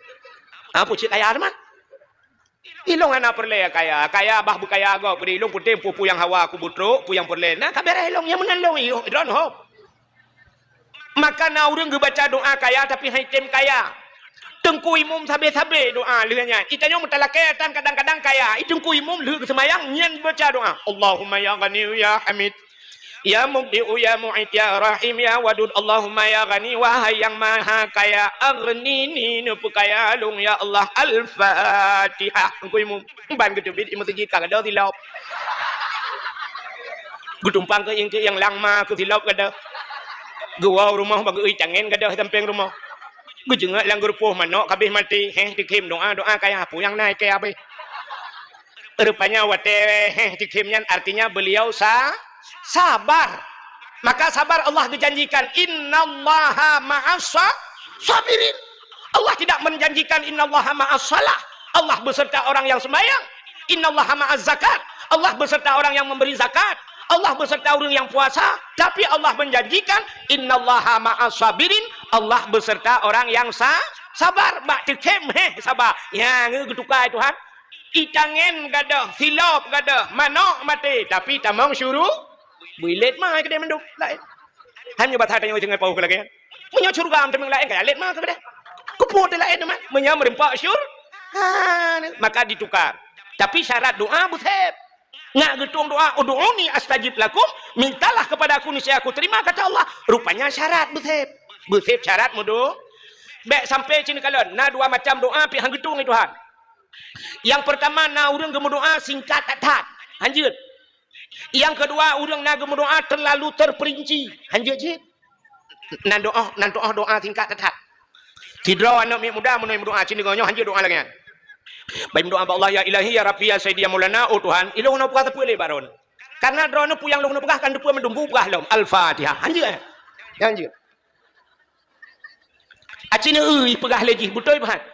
Ah, peue cit kaya teuma. Ilong hana peureulée kaya, kaya bah beukaya gob, ilong putih peue-peue nyang hawa kubeutrok, peue nyang peureulée na ka beres ilong, nyang meunan ilong, ilong neuhom. Maka na ureuëng geubaca doa kaya tapi hai tem kaya. Teungku Imum sabe-sabe doa lheueh nyan. Itanyoe meutalakée tan kadang-kadang kaya. I Teungku Imum lheueh geuseumayang nyan baca doa. Allahumma ya Ghaniyu ya Hamid. Ya Mubdi'u ya Mu'id ya Rahim ya Wadud. Allahumma ya Ghani, wahai yang maha kaya, aghnini, neupeukaya lôn ya Allah. Al-Fatihah. Teungku Imum. Ban geuteubiet i meuseujid ka gadôh silop. Geutumpang keu ieng-ieng langma keu silop gadôh. Geuwoe rumoh bak geuui tangen gadôh sampéng rumoh. Geujeungeuk lam geurupoh manok kabéh maté. Héh, tikhem doa, doa kaya peue nyang na ikée abéh. Rupanya watée héh tikhem nyan artinya beliau sa-, sabar. Maka sabar Allah geujanjikan, "Innallaha ma'as sa-, sabirin." Allah tidak menjanjikan, "Innallaha ma'as salah." Allah beserta orang yang sembahyang. "Innallaha ma'az zakat." Allah beserta orang yang memberi zakat. Allah beserta orang yang puasa. Tapi Allah menjanjikan, "Innallaha ma'as sabirin." Allah beserta orang yang sa-, sabar. Bak tikhem héh sabar. Nyang geutukai Tuhan. Itangen gadôh, silop gadôh, manok maté, tapi tamong syuru-, builet ma keudeh mandum laén. Hanya basa tanyoe singai paoh lagée nyan. Meunyoe syeuruga meuteumeng laén ka alet ma keudeh. Keupeue laén teuma? Meunyoe meureumpok syur-, ha, maka ditukar. Tapi syarat doa beuseb. Ngat geutueng doa, "Ud'uni astajib lakum," mintalah kepada aku niscaya aku terima, kata Allah. Rupanya syarat beuseb. Beuseb syarat meudo-, bék sampai cit neukalon. Na dua macam doa pih han geutueng lé Tuhan. Nyang peurtama na ureuëng geumeudoa singkat that-that, hanjeuet. Nyang keudua ureuëng na geumeudoa teulalu teupeurinci, hanjeuet cit. Nan doa, nan doa, doa singkat that-that. Sidroe aneuëk miet muda meunyoe meudoa cit nyoe hanjeuet doa lagée nyan. Bai meudoa bak Allah, "Ya Ilahi, ya Rabbi, ya Sayyidi, ya Maulana, oh Tuhan, ilong na peugah sapeue lé bak droeneuh." Karena droeneuh peue nyang lôn peugah kan teupeu mandum peugah lom. Al-Fatihah. Hanjeuet. Hanjeuet. Aci neueu peugah lé jih, beutôi meuhat.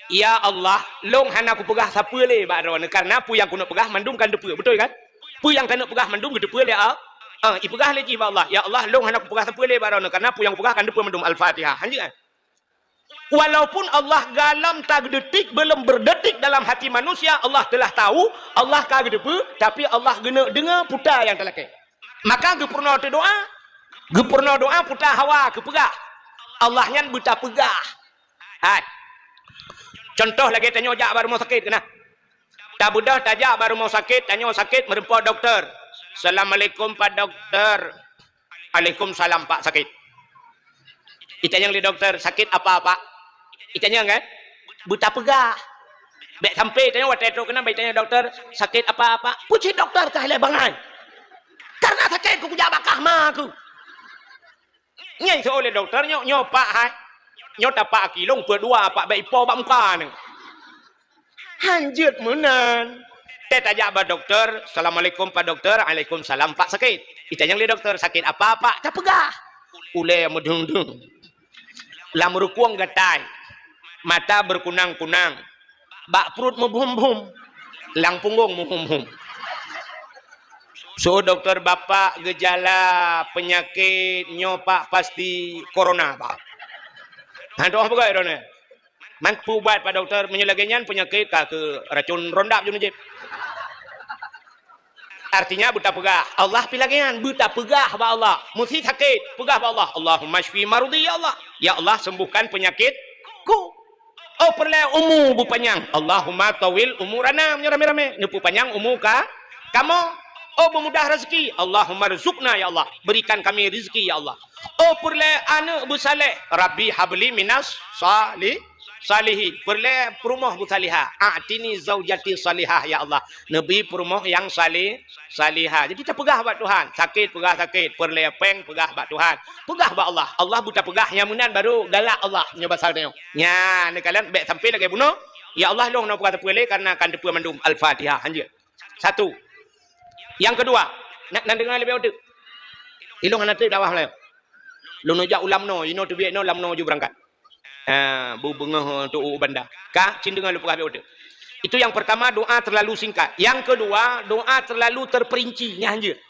Ya Allah, lôn hana kupeugah sapeue lé bak droeneuh, karena peue nyang keuneuk peugah mandum kan teupeu, beutôi kan? Peue nyang keuneuk peugah mandum geuteupeue lé Allah. Ah, ipeugah lé jih bak Allah, "Ya Allah, lôn hana kupeugah sapeue lé bak droeneuh, karena peue nyang kupeugah kan teupeu mandum." Al-Fatihah. Hanjeuet kan? Walaupun Allah galam tageudetik, belum berdetik dalam hati manusia, Allah telah tahu, Allah ka geuteupeue, tapi Allah geuneuk deungoe puta nyang talakée. Maka geupeurunoe teudoa, geupeurunoe doa puta hawa keupeugah. Allah nyan beuta peugah. Hai. Contoh lagée tanyoe jak bak rumoh sakét keunan. Tabeudôh tajak bak rumoh sakét, tanyoe sakét meureumpok dokto. "Assalamualaikum Pak Dokto." "Alaikumsalam Pak, sakét." Itanyong lé dokto, "Sakét apa Pak?" Itanyong kan? Beuta peugah. Bék sampai tanyoe watée trok keunan bék itanyong dokto, "Sakét apa Pak?" Peue cit dokto ka lé bangai. Karena sakét ku kujak bak kah ma ku. Nyan iseuôt lé dokto, "Nyoe, nyoe Pak hai. Nyoe tapak aki lôn peuet dua Pak, bék ipo bak muka nyoe." Hanjeuet meunan. Teuh tajak bak dokto, "Assalamualaikum Pak Dokto." "Alaikumsalam Pak, sakét." Itanyong lé dokto, "Sakét apa Pak?" Tapeugah. Ulée meudeueng-deueng. Lam rukueng gatai. Mata berkunang-kunang. Bak pruet meubuem-buem, lam punggong meuhum-hum. Soe dokto, "Bapak, geujala peunyakét nyoe, Pak, pasti corona, Pak." Hana tu'oh peugah droeneuh. Man peuubat, Pak Dokto, meunyoe lagèe nyan peunyakét ka keu racun rondap jeuet neujieb. Artinya, beutapeugah, Allah pih lagèe nyan, beutapeugah bak Allah. Meusi sakét, peugah bak Allah, "Allahumma syfi maradhi, ya Allah." Ya Allah, sembuhkan penyakitku. Oh, peureulèe umu beupanyang. "Allahumma tawil umurana," meunyoe ramé-ramé, neupeupanyang umu ka-, kamoe. Oh, beumudah rezeki. "Allahumma rzuqna, ya Allah, berikan kami rezeki, ya Allah." Oh, peureulèe aneuk beusaleh. "Rabbi habli minas sali-, salihin." Peureulèe peurumoh beusalihah. "A'tini zaujati salihah, ya Allah." Neubi peurumoh nyang sali-, salihah. Jadi, tapeugah bak Tuhan. Sakét, peugah sakét. Peureulèe pèng, peugah bak Tuhan. Peugah bak Allah. Allah beutapeugah nyang meunan baru galak Allah. Nyoe basa nyoe. Nyan, neukalon bèk sampai lagèe bunoe. "Ya Allah, lôn hana peugah teupeu lé karena kan teupeu mandum." Al-Fatihah. Hanjeuet. Satu. Nyang keudua, na-, na deungö leubeh uteuk. Ilôn hana trép dakwah Meulayu. Lôn jak u Lamno, inoe teubiet inoe Lamno ju beurangkat. Ah, bu beungoh tu u Banda. Ka, cit deungö lôn peugah leubeh uteuk. Itu yang pertama, doa terlalu singkat. Yang kedua, doa terlalu terperinci. Nyan hanjeuet.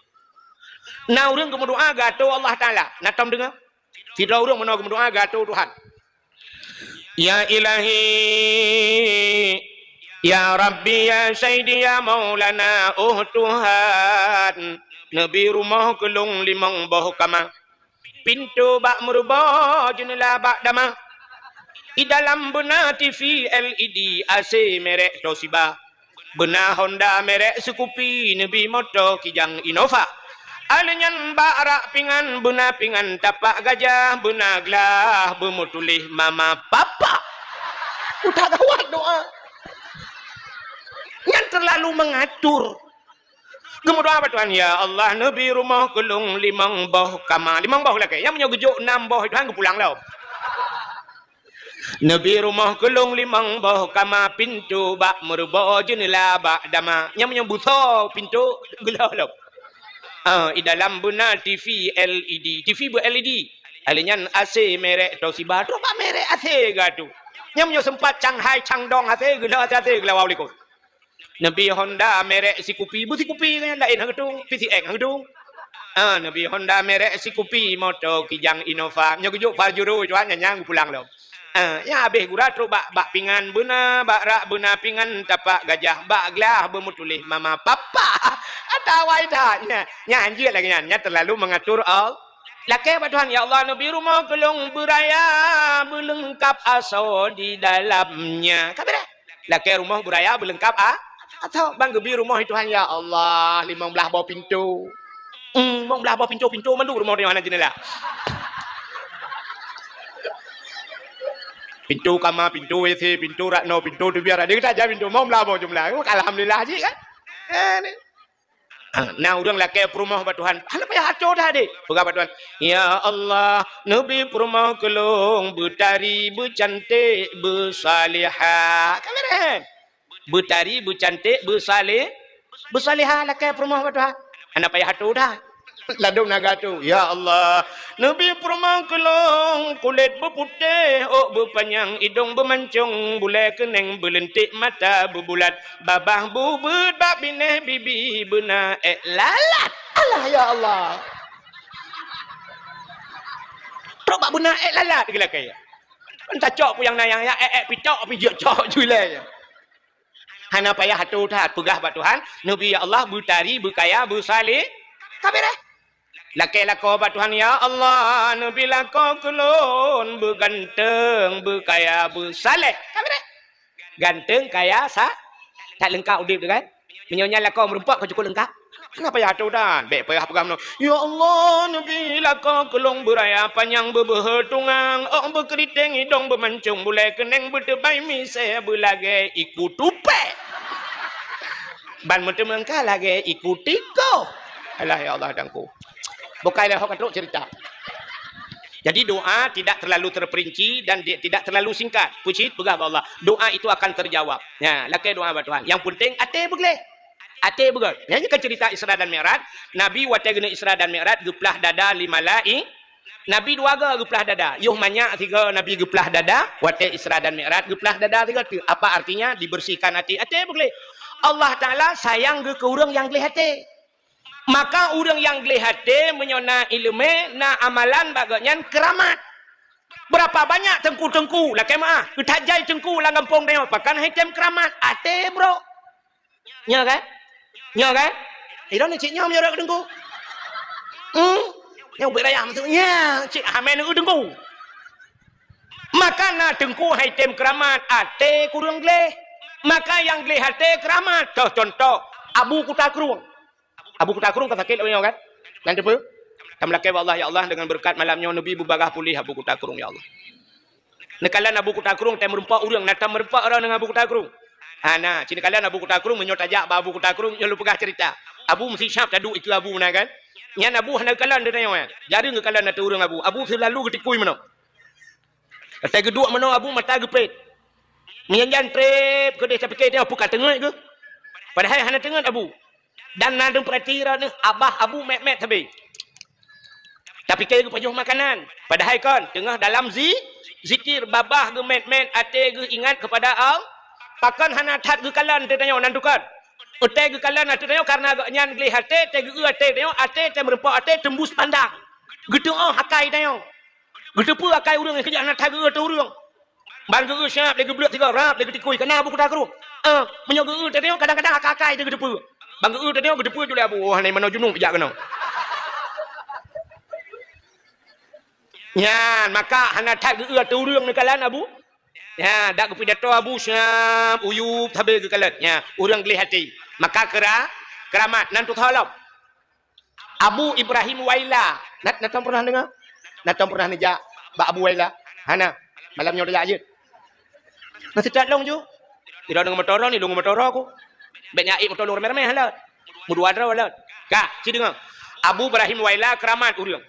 Na ureueng geumeudoa geuatô Allah Taala. Na tom deungö? Sidroe ureueng meunoe geumeudoa geuatô Tuhan. "Ya Ilahi, ya Rabbi, ya Sayyidi, ya Maulana, oh Tuhan, neubi rumoh keu lôn limong boh kama. Pintoe bak meurubo, jeuneula bak dama. Di dalam beuna T V L E D, A C merek Toshiba. Beuna Honda merek Scoopy, neubi moto Kijang Innova. Alèh nyan bak rak pingan, beuna pingan tapak gajah, beuna glah beumeutuléh mama papa." Udah gawat doa. Nyan terlalu mengatur. Geumeudoa bak Tuhan, "Ya Allah, neubi rumoh keu lôn limong boh kama." Limong boh lakèe. Nyang meunyoe geujok nam boh, Tuhan geupulang lom. "Neubi rumoh keu lôn limong boh kama, pintoe bak meurubo, jeuneula bak dama." Nyang meunyoe beusoe pintoe geulhôh lom. Ah, di dalam beuna T V L E D. T V beu-L E D. Alèh nyan A C merek Toshiba. Trok bak merek A C geuatô. Nyang meunyoe seumpat Shanghai, Shandong A C, geulhôh A C, A C geulawa u likot. Neubi Honda merek Scoopy, beu Scoopy nyan laén hana tueng, P C X hana tueng. Ah, neubi Honda merek Scoopy, moto Kijang Innova. Nyoe geujok Pajero, Tuhan, nyan, nyan geupulang lom. Ah, nyan habéh gura trok bak, bak pingan beuna, bak rak beuna pingan tapak gajah, bak glah beumeutuléh mama papa. Ata awai that. Nyan, nyan hanjeuet lagèe nyan, nyan terlalu mengatur Allah. Lakèe bak Tuhan, "Ya Allah, neubi rumoh keu lôn beuraya, beuleungkap asoe di dalamnya." Ka beureh. Lakèe rumoh beuraya beuleungkap a-, asoe. Ban geubi rumoh Tuhan, "Ya Allah, limong blah boh pintoe." Hmm, limong blah boh pintoe, pintoe mandum rumoh nyoe hana jeuneula. Pintoe kama, pintoe W C, pintoe rak noe, pintoe teubiet, ada kita aja pintoe, limong blah boh jumlah. Alhamdulillah jih kan. Eh, ni. Ha, na ureueng lakèe peurumoh bak Tuhan, hana payah atoe dah deh. Peugah bak Tuhan, "Ya Allah, neubi peurumoh keu lôn beutari, beucanték, beusalihah." Ka beureh. Beutari, beucanték, beusalih-, beusalihah lakèe peurumoh bak Tuhan. Hana payah atoe dah. Ladôm na geuatoe, "Ya Allah, neubi peurumoh keu lôn kulét beuputéh, ôk beupanyang, idông beumancông, bulèe keuneng beuleunték, mata beubulat, babah bubeuet bak binéh, bibi beuna ék lalat." Alah, ya Allah. Trok bak beuna ék lalat geulakèe. Kan tacok peue nyang na nyang ya, ék, ék pitok, pih jeuet cok ju ilèe. Hana payah atoe that, peugah bak Tuhan, "Neubi, ya Allah, beutari, beukaya, beusaleh." Ka beureh. Lakèe lakoe bak Tuhan, "Ya Allah, neubi lakoe keu lôn beuganteng, beukaya, beusaleh." Ka beureh. Ganteng, kaya, sa-, that leungkap udép tu kan? Meunyoe nyan lakoe meurumpok ka cukup leungkap. Hana payah atoe that. Bèk payah peugah meunoe, "Ya Allah, neubi lakoe keu lôn beuraya panyang, beubeuhe tungang, ôk beukeuriteng, idông beumancông, bulèe keuneng beuteubai misé, beulagèe iku tupèe, ban meuteumangka lagèe iku tikôh." Alah, ya Allah, dangku. Bukai lé ho ka trok cerita. Jadi, doa tidak terlalu terperinci dan di-, tidak terlalu singkat. Puji peugah bak Allah. Doa itu akan terjawab. Nah, lakèe doa bak Tuhan. Yang penting, até beugleh. Até beugét. Nyan kan cerita Isra dan Mi'raj. Nabi watèe geuneuk Isra dan Mi'raj geuplah dada lé malai-, Nabi dua go geuplah dada. Yoh manyak sigo Nabi geuplah dada, watèe Isra dan Mi'raj geuplah dada sigo teuk. Apa artinya? Dibersihkan até. Até beugleh. Allah Taala sayang geuh keu ureueng nyang gleh até. Maka ureuëng nyang gleh até meunyoe na iéleumé, na amalan bak gobnyan keuramat. Beurapa banyak teungku-teungku, lakée meuáh, geuthat jai teungku lam gampông tanyoe, pakon han item keuramat, até brok. Nyoe kan? Nyoe kan? Idong ni cit nyoe meunyoe rot teungku. Hmm? Nyang ubit raya maksud nyoe, cit hamé neu teungku. Maka na teungku han item keuramat, até kureueng gleh. Maka nyang gleh até keuramat, toh contoh, Abu Kuta Krueng. Abu Kuta Krueng ka sakét lagée nyoe kan? Nan teupeue? Tameulakée bak Allah, "Ya Allah, dengan beureukat malam nyoe neubi beubagaih puléh Abu Kuta Krueng, ya Allah." Neukalon Abu Kuta Krueng, tém meureumpok ureuëng, na tém meureumpok droe ngon Abu Kuta Krueng. Hana, ci neukalon Abu Kuta Krueng, meunyoe tajak bak Abu Kuta Krueng, nyoe lôn peugah ceurita. Abu meusisyap taduek ikeue Abu na kan? Nyan Abu hana geukalon di tanyoe, ya. Jareueng geukalon ateueh ureuëng Abu. Abu seulalu geutikui meunoe. Asai geuduek meunoe Abu mata geupét. Meunyan jan treb keudeh tapike tanyoe, peue ka teungeut geuh. Padahai hana teungeut Abu. Dan na deueng peurati droeneuh, abah Abu mét-mét sabe. Tapike geupajoh makanan. Padahai kon, teungoh dalam zi-, zikir, babah geumét-mét, até geuh ingat keupada Allah. Pakon hana that geukalon ateueh tanyoe nan tukon. Watée geukalon ateueh tanyoe kareuna gobnyan gleh até, watée geu-eu até tanyoe, até tém meureumpok até teumbus pandang. Geuteuôh akai tanyoe. Geuteupeue akai ureuëng nyang keujak hana that geu-eu ateueh ureuëng. Ban geu-eu siab lé geubleuet sigoe rab lé geutikui kana Abu Kuta Krueng. Eh, meunyoe geu-eu teuh nyoe kadang-kadang akai-akai teuh geuteupeue. Ban geu-eu teuh nyoe geuteupeue ju lé Abu, "Oh, hana meunoe junub jak keunoe." Nyan, maka hana that geu-eu ateueh ureuëng neukalon Abu. Nyan, dak geupidato Abu siab uyueb sabe geukalon. Nyan, ureuëng gleh até. Maka keura-, keuramat nan tutoe lom. Abu Ibrahim Waila. Na, na tom pernah deungoe? Na tom pernah neujak bak Abu Waila? Hana. Malam nyoe tajak jeuet. Meusitat lôn ju. Sidroe deungon moto droe ni, lôn ngon moto droe ku. Bék nyan ék moto lôn ramé-ramé lôn. Meudua droe lôn. Ka, ci deungoe. Abu Ibrahim Waila keuramat ureuëng.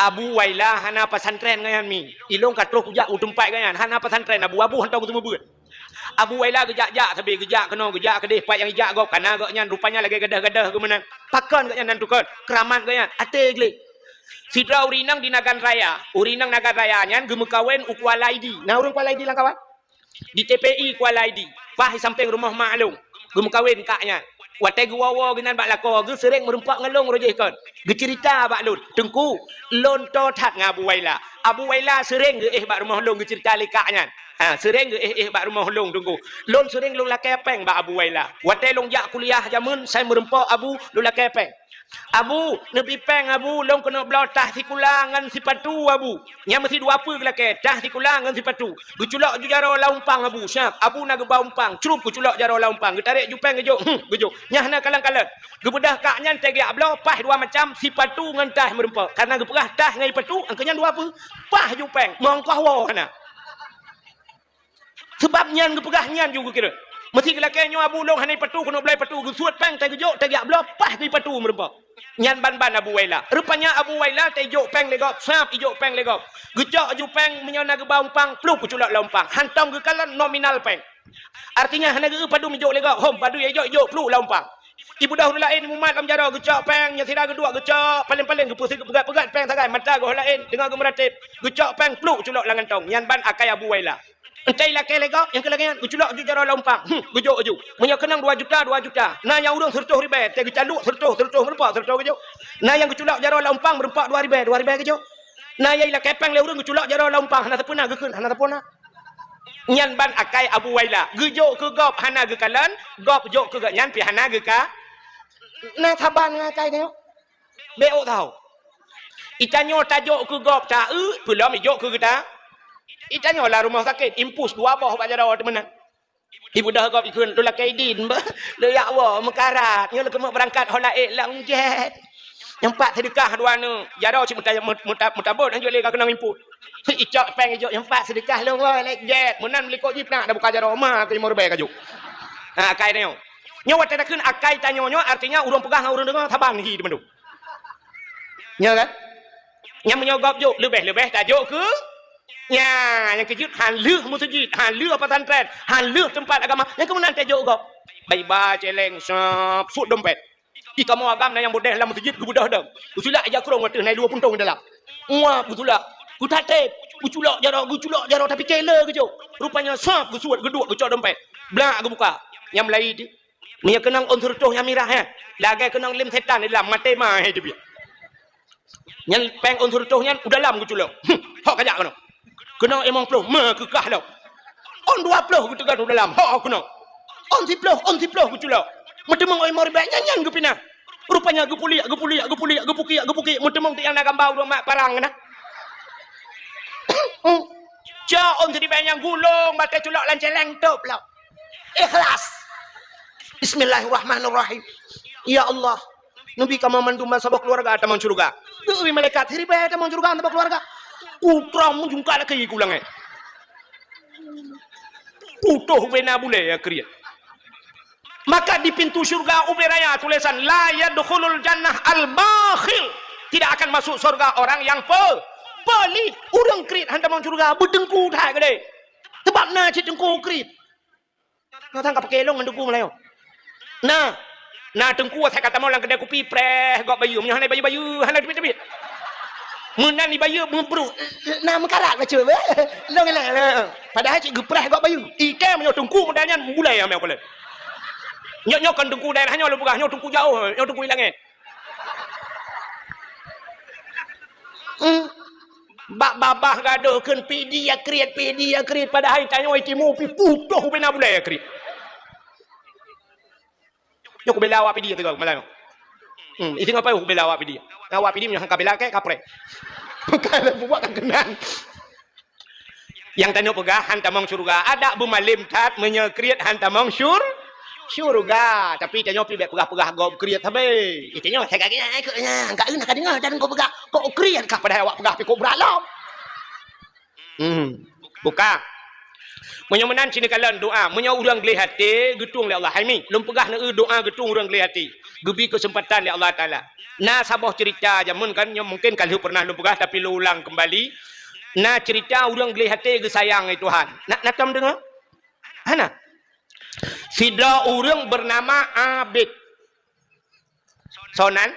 Abu Waila hana pesantren gobnyan mi. Ilôn ka troh kujak u teumpat gobnyan. Hana pesantren Abu, Abu hantom geuseumeubeuet. Abu Waila geujak-jak sabe, geujak keunoe, geujak keudeh, pat nyang jijak gob, kana gobnyan rupanya lagée gadôh-gadôh geuh meunan. Pakon gobnyan nan tukon? Keuramat gobnyan, até gleh. Sidroe ureuëng inong di Nagan Raya. Ureuëng inong Nagan Raya nyan geumeukawen u Kuala Idi. Na ureuëng Kuala Idi lam kawan? Di T P I Kuala Idi, paih sampéng rumoh mak lôn, geumeukawen kak nyan. Watée geuwoe-woe geunan bak lakoe, geuh seuréng meureumpok ngon lôn roh jih kon. Geuceurita bak lôn, "Teungku, lôn toe that ngon Abu Waila. Abu Waila seuréng geuéh bak rumoh lôn," geuceurita lé kak nyan. Ha, "Seuréng geuéh-éh bak rumoh lôn, Teungku. Lôn seuréng lôn lakée péng bak Abu Waila. Watée lôn jak kuliah jameun, sai meureumpok Abu, lôn lakée péng." "Abu, neubi péng, Abu, lôn keuneuk bloe tah sikula ngon sipatu, Abu." Nyan meusi dua peue geulakée, tah sikula ngon sipatu. Geuculok ju jaroe lam umpang Abu, siab. Abu na geuba umpang, crup geuculok jaroe lam umpang. Geutarek ju péng geujok, hmm, geujok. Nyan hana kalon-kalon. Geubeudôh kak nyan teugiak bloe, paih dua macam, sipatu ngon tah meureumpok. Kareuna geupeugah tah ngon sipatu, angkeu nyan dua peue. Paih ju péng, meungkoh woe hana. Sabab nyan geupeugah nyan ju geukira. Meusi geulakée nyoe Abu lôn hana ipatu keuneuk bloe ipatu, geusuet péng teugeujok teugiak bloe paih keu ipatu meureumpok. Nyan ban-ban Abu Waila. Rupanya Abu Waila teujok péng lé gob, sab ijok péng lé gob. Geucok ju péng meunyoe na geuba umpang, pluek geuculok lam umpang. Hantom geukalon nominal péng. Artinya hana geu padum ijok lé gob, hom padum ijok, ijok pluek lam umpang. Ibeudôh ureuëng laén mumat lam jaroe geucok péng, nyang sira geuduek geucok, paléng-paléng geupeusi geupeugah-peugah péng sagai, mata geuh laén, teungoh geumeuratéb, geucok péng pluek geuculok lam gantong. Nyan ban akai Abu Waila. Entée ilakée lé gob, nyang keu lagée nyan, geuculok ju jaroe lam umpang. Hmm, geujok ju. Meunyoe keunong dua juta, dua juta. Na nyang ureuëng seureutôh ribée, teuh geucalok seureutôh, seureutôh meureumpok, seureutôh geujok. Na nyang geuculok jaroe lam umpang meureumpok dua ribée, dua ribée geujok. Na nyang ilakée péng lé ureuëng geuculok jaroe lam umpang, hana sapeue na geukheun, hana sapeue na. Nyan ban akai Abu Waila. Geujok keu gob hana geukalon, gob jok keu gobnyan pih hana geuka. Na saban ngon akai nyoe. Bék ôk tau. Itanyoe tajok keu gob ta-eu, peulom ijok keu geuta. Itanyoe lam rumoh sakét, impus dua boh bak jaroe teuma na. Ibeudôh gob ikheun, "Lôn lakée idin, beuh, lôn jak woe meukarat, nyoe lôn keumeuk beurangkat ho laén lam jét." Nyang pat seudeukah dua neuk, jaroe cit meuta-, meuta-, meutabot, hanjeuet lé ka keunong imput. Icok péng ijok, nyang pat seudeukah lôn woe lé jét. Meunan meulikot jih peunak, na buka jaroe ma keu limong ribée ka jok. Ha, akai tanyoe. Nyoe watée takheun akai tanyoe nyoe, artinya ureuëng peugah ngon ureuëng deungoe saban hi teumandum. Nyoe kan? Nyang meunyoe gob jok, leubeh-leubeh tajok keu Nyan, nyang keujeuet han lheueh meuseujid, han lheueh pesantren, han lheueh teumpat agama, nyang keu meunan tajok gob. Bak iba céléng, sab, suet dompet. Di kamoe agam na nyang beudeh lam meuseujid geubeudôh dong. Geusulak ija krong ateueh na dua puntông dalam. Mua geusulak. Geutatép, geuculok jaroe, geuculok jaroe tapi kée le geujok. Rupanya sab geusuet geuduek geucok dompet. Blak geubuka. Nyang meulayi teuh. Meunyoe keunong ôn seureutôh nyang mirah, eh, lagèe keunong lem setan di dalam, maté ma, eh, teubiet. Nyan péng ôn seureutôh nyan u dalam geuculok. Hmm, hok kajak keunoe. Keunong limong ploh, meukeukah lom. Ôn dua ploh geuteugon u dalam, hok keunoe. Ôn siploh, ôn siploh geuculok. Meuteumong limong ribèe, nyan, nyan geupinah. Rupanya geupuliek, geupuliek, geupuliek, geupukiek, geupukiek, meuteumong tiep nyang na gamba ureueng mat parang na. Hmm. Cok ôn siribèe nyang gulong, batèe culok lam cèlèng, tôp lom. Ikhlas. Bismillahirrahmanirrahim. Ya Allah, neubi kamoe mandum ban saboh keuluwarga tamong syeuruga. Geuyue malaikat siribèe tamong syeuruga saboh keuluwarga. Putroe meujungkat lagi ku langèt. Putôh ubena bulèe nyang kriet. Maka di pintu syeuruga ubé raya tulésan, "La yadkhulul jannah al-bakhil." Tidak akan masuk surga orang yang pe-, pelit. Ureueng kriet han tamong syeuruga, beuteungku that keudéh. Sebab na cit teungku kriet. Nyoe sang ka paké lôn ngon teungku meulayeue. Na, na teungku asai ka tamong lam keudè kupi, preh gob bayeue. Meunyoe hana bayeue-bayeue, hana teubiet-teubiet. Meunan ibayeue meubruek, na meukarat bacut. Lôn ilèe. Padahai cit geupreh gob bayeue. Iké meunyoe teungku muda nyan bulèe amé kulèe. Nyoe, nyoe kon teungku daerah nyoe lôn peugah, nyoe teungku jaoh, nyoe teungku ilangèt. Hmm. Bak babah gadôh kheun pidi ya kriet, pidi ya kriet. Padahai tanyoe timu pi putôh ubena bulèe ya kriet. Nyoe kubela awak pidi teuga malam. Hmm, isi ngapai kubela awak pidi. Awak pidi meunyoe han kabela kèe kapreh. Bukan buat kan keunan. Nyang tanyoe peugah han tamong syeuruga. Adak beumalém that meunyoe kriet han tamong syur-, syeuruga. Tapi tanyoe pi bèk peugah-peugah gob kriet sabe. Tanyoe sakét, eh, kok nyan, ka eun ka deungoe, dan kok peugah, kok kriet kah padahai awak peugah pi kok brat lom. Hmm. Buka. Meunyoe meunan sini kalon doa. Meunyoe ureueng gleh até, geutueng lé Allah. Hai mi, lôn peugah neueu doa geutueng ureueng gleh até. Geubi keuseumpatan lé Allah Taala. Na saboh ceurita jameun kan, nyoe mungken ka lheueh peureunah lôn peugah, tapi lôn ulang keumbali. Na ceurita ureueng gleh até geusayang lé Tuhan. Na, na tom deungoe? Hana. Sidroe ureueng beunama Abid. Soe nan?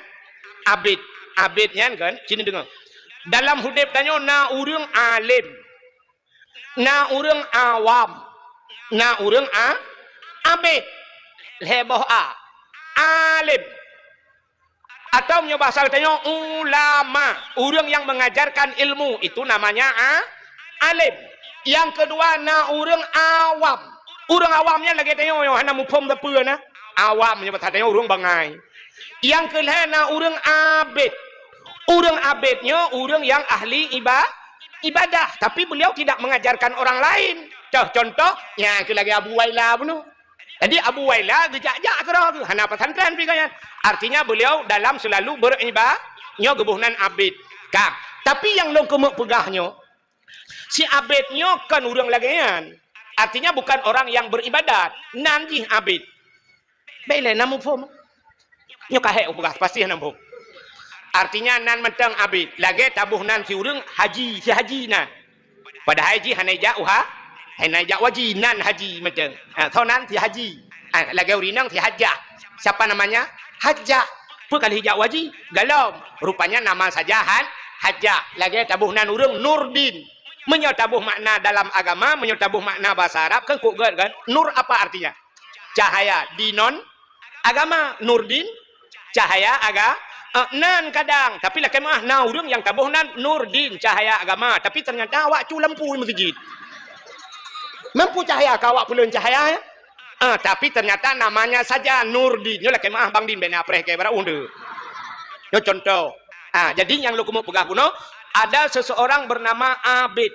Abid. Abid nyan kan, sini deungoe. Dalam udép tanyoe na ureueng além, na ureueng awam, na ureueng a-, abid. Lhèe boh a. Além. Atau meunyoe bahasa geutanyoe, ulama, ureueng yang mengajarkan ilmu, itu namanya a-, alim. Yang kedua, na ureueng awam. Ureueng awam nyan lagèe tanyoe, nyoe hana muphom sapeue na. Awam nyoe bahasa tanyoe ureueng bangai. Yang keulhèe na ureueng abid. Ureueng abid nyoe ureueng yang ahli iba-, ibadah, tapi beliau tidak mengajarkan orang lain. Toh, contoh, nyan keuh lagèe Abu Waila bunoe. Jadi, Abu Waila geujak-jak keudroe geuh, hana pesantren pi gobnyan. Artinya, beliau dalam selalu beriba-, nyoe geuboh nan abid. Ka. Tapi nyang lôn keumeuk peugah nyoe, si abid nyoe kon ureueng lagèe nyan. Artinya, bukan orang yang beribadat. Nan jih abid. Bèk lé na muphom. Nyoe ka hék kupeugah, pasti hana muphom. Artinya nan mantong abid, lagèe taboh nan si ureueng haji, si haji nan. Padahai jih hana ijak uha-, hana ijak waji nan haji mantong. Ha, soe nan si haji. Ha, lagèe ureueng inong si hajah. Siapa namanya? Hajah. Peue ka lheueh ijak waji? Galom. Rupanya nama saja han-, hajah. Lagèe taboh nan ureueng Nurdin. Meunyoe taboh makna dalam agama, meunyoe taboh makna bahasa Arab, kan kok gèt kan? Nur apa artinya? Cahaya. Di non agama, Nurdin, cahaya aga-, eh, nan kadang. Tapi lakèe meu'ah na ureueng nyang taboh nan Nurdin, cahaya agama. Tapi ternyata awak cu lampu meuseujid. Lampu cahaya ka awak peuleuen cahaya, ya? Eh, tapi ternyata namanya saja Nurdin. Nyoe lakèe meu'ah Bang Din bèk na preh keu barang uneuk. Nyoe contoh. Ah, jadi nyang lôn keumeuk peugah bunoe, ada seseorang bernama Abid.